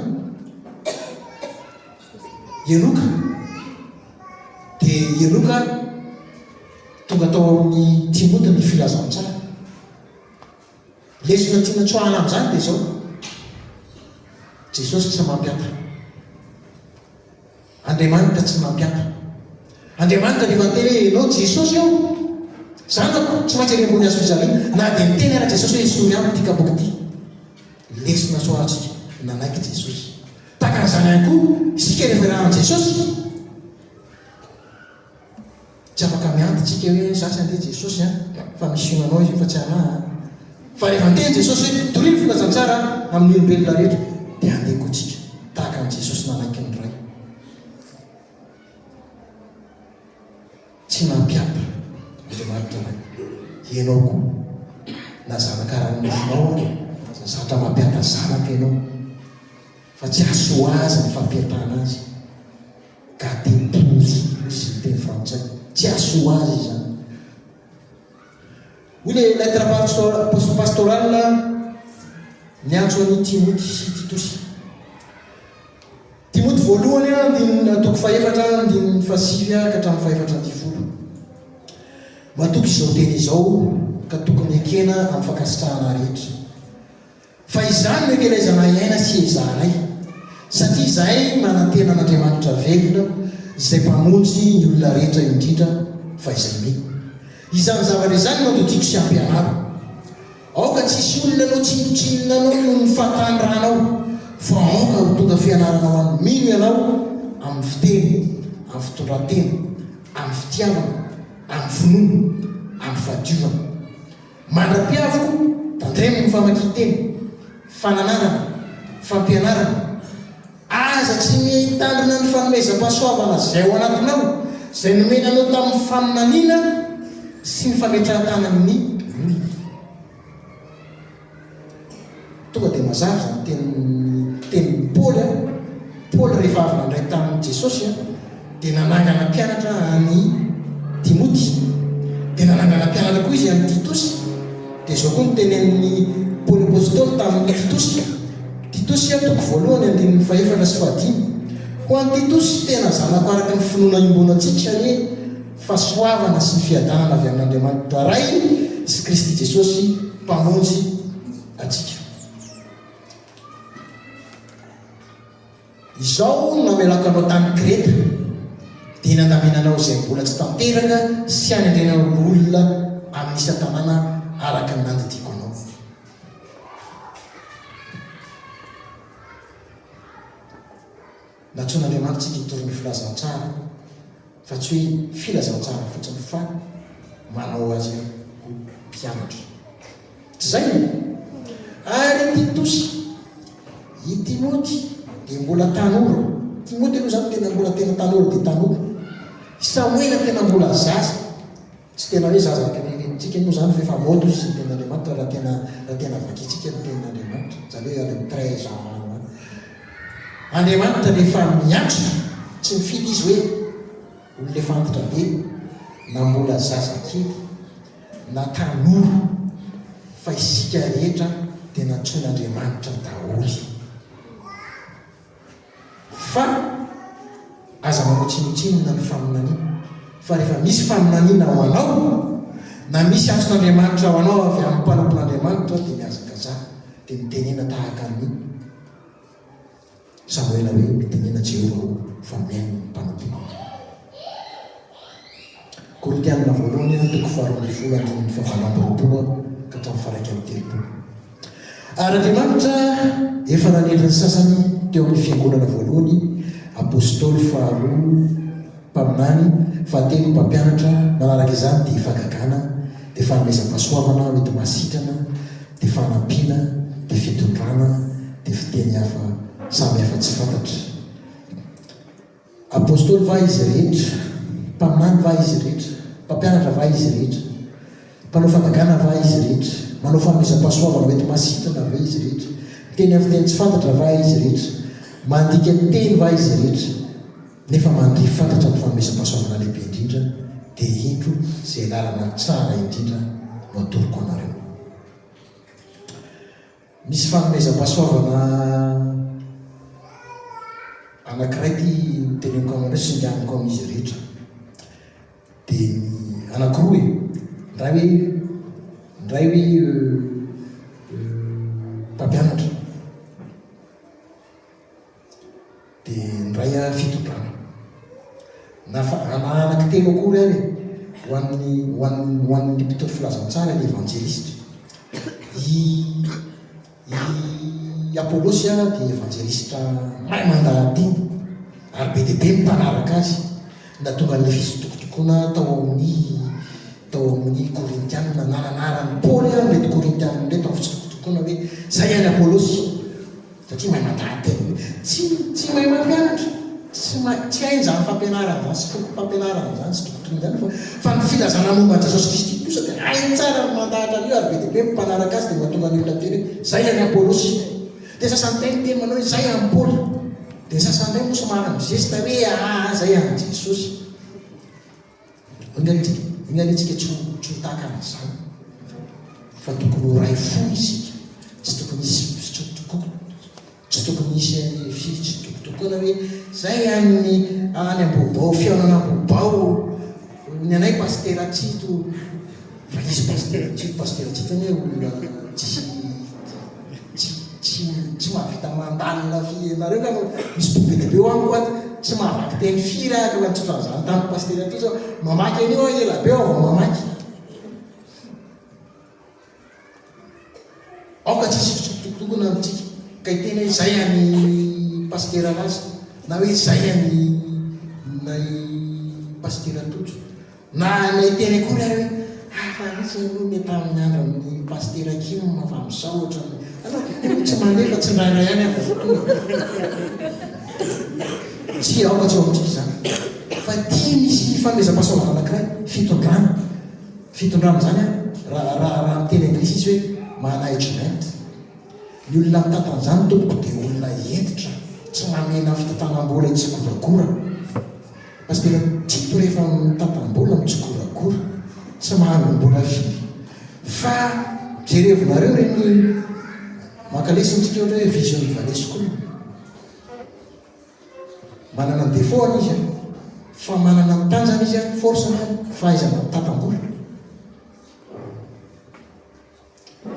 Enoka. Dia Enoka tonga tao amin'i Timoty ny filazantsara. Lesona tiana tsoahana amin'izany dia izao, Jesosy tsy mampiata. Andriamanitra tsy mampiata. Andriamanitra rehefa niteny hoe ianao Jesosy io, zanako, tsy maintsy any ambony hazo fijaliana. Na dia niteny ara Jesosy hoe esory amiko ity kapoaka ity. Lesona tsoahantsika, nanaiky Jesosy. Tahaka an'izany ihany koa, isika rehefa iarahan'i Jesosy, tsy afaka mianto tsika hoe za tsy handeha Jesosy an, fa mission anao izy io fa tsy anah an. Fa rehefa niteny Jesosy hoe torio ny filazantsara amin'ny olombelona rehetra, dia handeha koa tsika. tahaka an'i Jesosy nanaiky ny Ray. Tsy nampiapa Andriamanitra Ray. Ianao koa, na zanaka ara-nofonao aza, aza zatra mampiapa zanaka ianao, fa tsy hahasoa azy ny fampiapana azy. Gâté pourri, hoy izy ny teny frantsay. Tsy hahasoa azy izany. Hoy ilay lettre pastorale niantso an'i Timoty sy Titosy. Timoty voalohany andininy toko fahefatra andininy fahasivy ka hatramin'ny fahefatra ambifolo. Matoky izao teny izao ka tokony ekena amin'ny fankasitrahana rehetra. Fa izany no ekelezanay aina sy ezahanay, satria izahay manantena an'Andriamanitra velona, izay Mpamonjy ny olona rehetra indrindra fa izay mino. Izany zavatra izany no andidiako sy ampianaro. Aoka tsy hisy olona hanao tsinontsinona anao noho ny fahatany-ranao, fa aoka ho tonga fianarana ho an'ny mino ianao amin'ny fiteny, amin'ny fitondran-tena, amin'ny fitiavana, amin'ny finoana, amin'ny fahadiovana. Mandra-piaviko, tandremo ny famakian-teny, fananarana, fampianarana. Aza tsy mitandrina ny fanomezam-pahasoavana izay ao anatinao, izay nomena anao tamin'ny faminaniana sy ny fametrahan-tanan'ny olona. Tonga dia mazava izany tenin'i tenin'i Paoly an. Paoly rehefa avy nandray tamin'i Jesosy an, dia nanangana mpianatra an'i Timoty. Dia nanangana mpianatra koa izy an'i Titosy. Dia izao koa no tenenin'i Paoly Apostoly tamin'i Titosy, Titosy a, toko voalohany andininy fahefatra sy fahadimy, Ho an'i Titosy, tena zanako araka ny finoana iombonantsika anie, fahasoavana sy ny fiadanana avy amin'Andriamanitra Ray sy Kristy Jesosy Mpamonjy antsika. Izao no namelako anao tany Kreta, dia nandaminanao izay mbola tsy tanteraka sy hanendrenao loholona amin'ny isan-tanàna araka ny nandidiako anao. Nantsoin'Andriamanitra isika hitory ny filazantsara, fa tsy hoe filazantsara fotsiny fa manao azy ho mpianatra. Tsy izay e! Ary i Titosy, i Timoty dia mbola tanora. Timoty aloha izany tena mbola tena tanora dia tanora. I Samoela tena mbola zaza. Tsy tena hoe zaza araka ny renintsika moa izany fa efa maoty hozy ny tenin'Andriamanitra raha tena raha tena vakintsika ny tenin'Andriamanitra. Izany hoe any amin'ny 13 ans any ho any. Andriamanitra rehefa miantso, tsy mifidy izy hoe olona efa antitra be na mbola zazakely na tanora fa isika rehetra dia nantsoin'Andriamanitra daholo. Fa aza manao tsinontsinona ny faminaniana, fa rehefa misy faminaniana ho anao, na misy antson'Andriamanitra ho anao avy amin'ny mpanompon'Andriamanitra, dia mihazakazaha, dia mitenena tahaka an'i Samoela hoe, Mitenena Jehovah ô, fa mihaino ny mpanomponao. Korintianina voalohany toko faharoa ambin'ny folo andininy fahavalo amby roapolo ka hatramin'ny faha-31. Ary Andriamanitra efa nanendry ny sasany teo amin'ny fiangonana voalohany, apostoly, faharoa mpaminany, fahatelo mpampianatra, manaraka izany dia fahagagana, dia fanomezam-pahasoavana mety mahasitrana, dia fanampiana, dia fitondrana, dia fiteny hafa samy hafa tsy fantatra. Apostoly va izy rehetra? Mpaminany va izy rehetra? Mpampianatra va izy rehetra? Mpanao fagagana va izy rehetra? Manao fanomezam-pahasoavana hoenti-mahasitrana ve izy rehetra? Miteny amin'ny fiteny tsy fantatra va izy rehetra? Mandika teny va izy rehetra? Nefa mandre fantatra ny fanomezam-pahasoavana lehibe indrindra, dia indro izay lalana tsara indrindra no atoroko anareo. Misy fanomezam-pahasoavana anankiray ity noteneniko aminareo, singaniko amin'izy rehetra. Dia ny anankiroa e, ny iray hoe, ny iray hoe mpampianatra. Dia ny iray fitondrana. Na fa na anankitelo akory ary e, ho an'ny ho an'ny ho an'ny mpitory filazantsara ny evanjelistra. I i Apolosy dia evanjelistra mahay mandaha-teny ary be dia be ny mpanaraka azy. Nahatonga an'ilay fitsitokotokoana tao amin'ny tao amin'ny Korintianina. Nananaran'i Paoly ireto Korintianina ireto amin'ny fitsitokotokoana hoe, Izay any Apolosy. Satria mahay mandaha-teny be. Tsy tsy mahay mampianatra, tsy mahay, tsy hainy izany fampianarana izany sy fotopampianarana izany sy doctrine izany fa fa ny filazana momba an'i Jesosy Kristy kosa dia hainy tsara ny mandahatra an'io ary be dia be ny mpanaraka azy dia mahatonga ny olona miteny hoe zay an'i Apolosy. Dia sasany indray miteny manao hoe zay an'i Paoly. Dia ny sasany indray moa somary mizesta hoe aa zay an'i Jesosy. Enga anie tsika, enga anie tsika tsy ho, tsy ho tahaka an'izany, fa tokony ho ray fo isika, tsy tokony hisy fitsokotokoko, tsy tokony hisy fitsitokotokoana hoe zay any any Ambohibao, fihaonana Ambohibao, ny anay pasitera Tsito, fa izy pasitera Tsito, pasitera Tsito anie olona tsisy Tsy tsy tsy mahavita mandalina firy ianareo angamba misy boky be dia be ao amiko ato tsy mahavaky teny firy aho rehefa nitsotra an'izany tamin'ny pasitera aty zao mamaky an'io aho ela be aho vao mamaky aoka tsy hisy fitsokotokotokona amintsika ka hiteny hoe izay any pasitera Laza na hoe izay any nay pasitera Tojo Na na hiteny akory ary hoe hafa mihitsy aloha ny tamin'ny andron'ny Pasitera Kim fa amin'izao ohatran'ny anao io tsy mandeha fa tsindraindray ihany aho vao tonga. Tsia, aoka tsy ho amintsika izany. Fa ity misy fanomezam-pahasoavana anankiray, fitondrana. Fitondrana izany an, raha raha raha miteny anglisy izy hoe management. Ny olona mitantana izany tompoko dia olona hentitra, tsy mamela fitantanam-bola hitsingoragora. Pasitera Tito rehefa mitantam-bola mitsigoragora, tsy mahangom-bola firy. Fa jerevonareo ireny maka lesona tsika ohatra hoe Vision Valley School. Manana ny défaut-ny izy an, fa manana ny tanjany izy an, force-ny an, fahaizana mitantam-bola.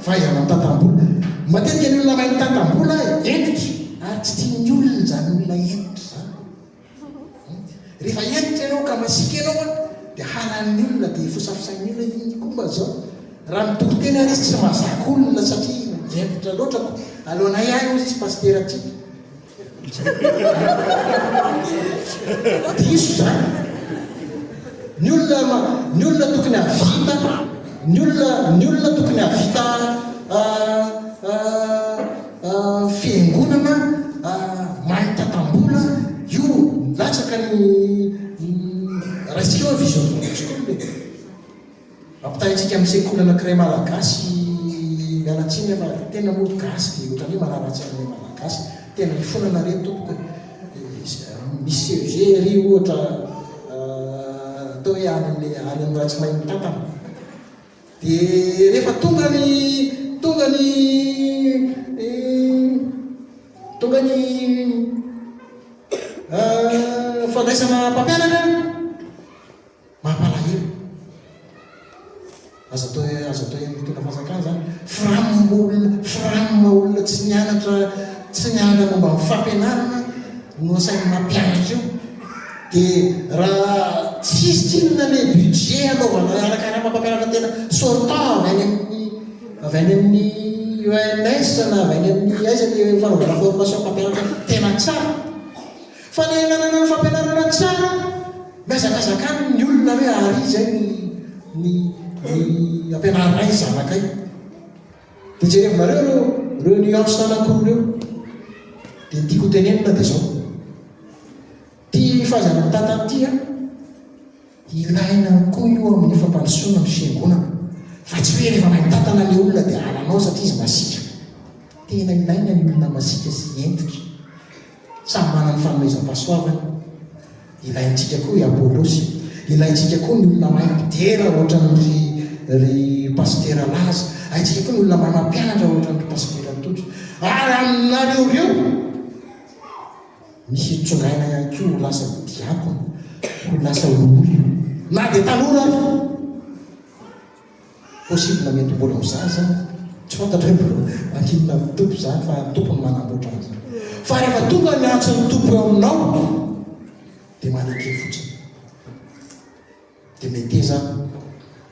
Fahaizana mitantam-bola. Matetika ny olona mahay mitantam-bola hentitra ary tsy tian'ny olona izany olona hentitra izany. Rehefa hentitra ianao ka masiaka ianao an, dia halan'ny olona, dia fosafosain'ny olona, inona koa mba izao. Raha mitory teny ary izy tsy mahazaka olona satria hentitra loatra ko. Aleonay ihany hozy izy pasitera Tito. Diso izany. Ny olona ny olona tokony hahavita ny olona ny olona tokony hahavita fiangonana mahay mitantam-bola io latsaka ny raisitsika hoe vision school e. Ampitahaintsika amin'ny sekoly anankiray malagasy, miala tsiny fa tena moa gasy dia ohatran'ny hoe manaratsy an'ilay malagasy, tena mifona nareo tompoko e, misy CEG ery ohatra atao hoe any amin'ny any amin'ny raha tsy mahay mitantana, dia rehefa tonga ny tonga ny tonga ny fandraisana mpampianatra, Mampalahelo. Aza atao aza atao eny mitondra fanjakana izany. Fram olona fram olona tsy nianatra tsy nianatra momba ny fampianarana no asainy mampianatra eo. Dia raha tsisy tsinona le budget hanaovana hanakarama mpampianatra tena sortant avy any amin'ny avy any amin'ny ENS na avy any amin'ny aiza le fanaovana formation mpampianatra tena tsara. Fa le nanana ny fampianarana tsara mihazakazaka any ny olona hoe ary izay ny ny ny ampianarinay ny zanakay. Dia jerevonareo ireo ireo nuance anankiroa ireo. Dia ny tiako ho tenenina dia izao. Ity fahaizana mitantana ity an, ilaina koa io amin'ny fampandrosoana ny fiangonana. Fa tsy hoe rehefa mahay mitantana ilay olona dia halanao satria izy masiaka. Tena ilaina ny olona masiaka sy hentitra. Samy manana ny fanomezam-pahasoavany. Ilaintsika koa i Apolosy. Ilaintsika koa ny olona mahay midera ohatran'ny ry ry Pasitera Laza. Haintsika koa ny olona mahay mampianatra ohatran'ny ry Pasitera Tojo. Ary aminareo ireo, misy tsongaina ihany koa ho lasa diakona, ho lasa olona. Na dia tanora ary. Possible mety mbola ho zaza, tsy fantatro hoe mbola ankinina amin'ny Tompo izany fa ny Tompo no manamboatra an'izany. Fa rehefa tonga ny antson'ny Tompo eo aminao dia maneke fotsiny. Dia meteza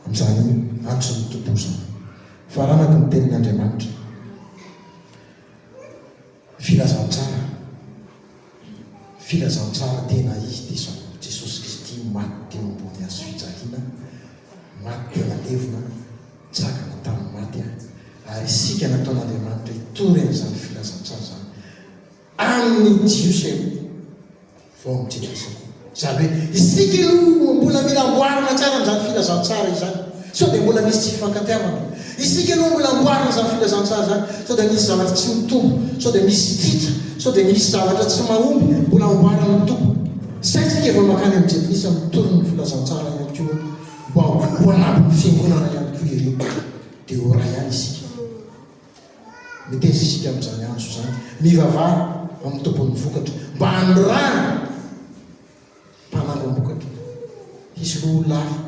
amin'izany antson'ny Tompo izany. Faranako ny tenin'Andriamanitra. Filazantsara. Filazantsara tena izy dia izao, Jesosy Kristy maty teo ambony hazo fijaliana, maty teo nalevina, nitsangana tamin'ny maty, ary isika nataon'Andriamanitra hitory an'izany filazantsara izany. Amin'ny Jiosy aloha vao amin'ny Jentilisa koa. Izany hoe isika aloha mbola mila amboarina tsara amin'izany filazantsara izany sao dia mbola misy tsy fifankatiavana. Isika aloha mbola amboarina izany filazantsara izany sao dia misy zavatra tsy mitombo, sao dia misy titra, sao dia misy zavatra tsy mahomby, mbola amboarina ny Tompo. Izay isika vao mankany amin'ny Jentilisa mitory ny filazantsara ihany koa mba ho hanampy ny fiangonana ihany koa ireo dia ho iray ihany isika. Meteza isika amin'izany antso izany. Mivavaha amin'ny Tompon'ny vokatra mba hanirahany mpanangom-bokatra. Hisy loholona hafa,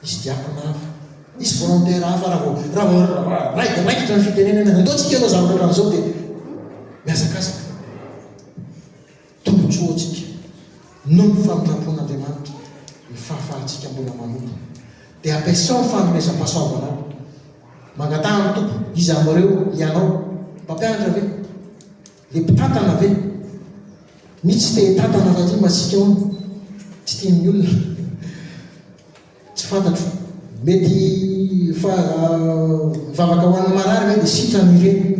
hisy diakona hafa, hisy volontaire hafa raha vao raha vao raikitra ny fitenenana andao tsika hanao zavatra ohatran'izao dia mihazakazaka. Tombontsoa ho antsika, noho ny famindram-pon'Andriamanitra, ny fahafahantsika mbola manompo. Dia ampiasao ny fanomezam-pahasoavanao. Mangataha amin'ny Tompo, iza amin'ireo hianao? Mpampianatra ve? Ilay mpitantana ve? Misy tsy te hitantana satria masiaka hono, tsy tian'ny olona. Tsy fantatro. Mety fa mivavaka ho an'ny marary ve dia sitrana ireny.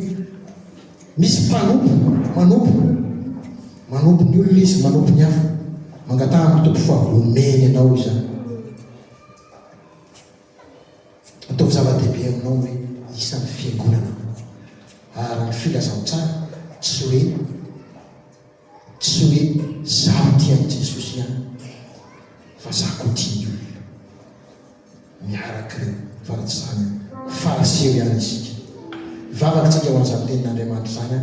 Misy mpanompo, manompo. Manompo ny olona izy, manompo ny hafa. Mangataha amin'ny Tompo fa omeny anao izany. Ataovy zava-dehibe aminao hoe isan'ny fiangonana. Ary ny filazantsara tsy hoe Tsy hoe zaho tia an'i Jesosy ihany fa za koa tia ny olona. Miaraka ireo fa raha tsy izany fariseo ihany isika. Hivavaka tsika ho an'izany tenin'Andriamanitra izany an.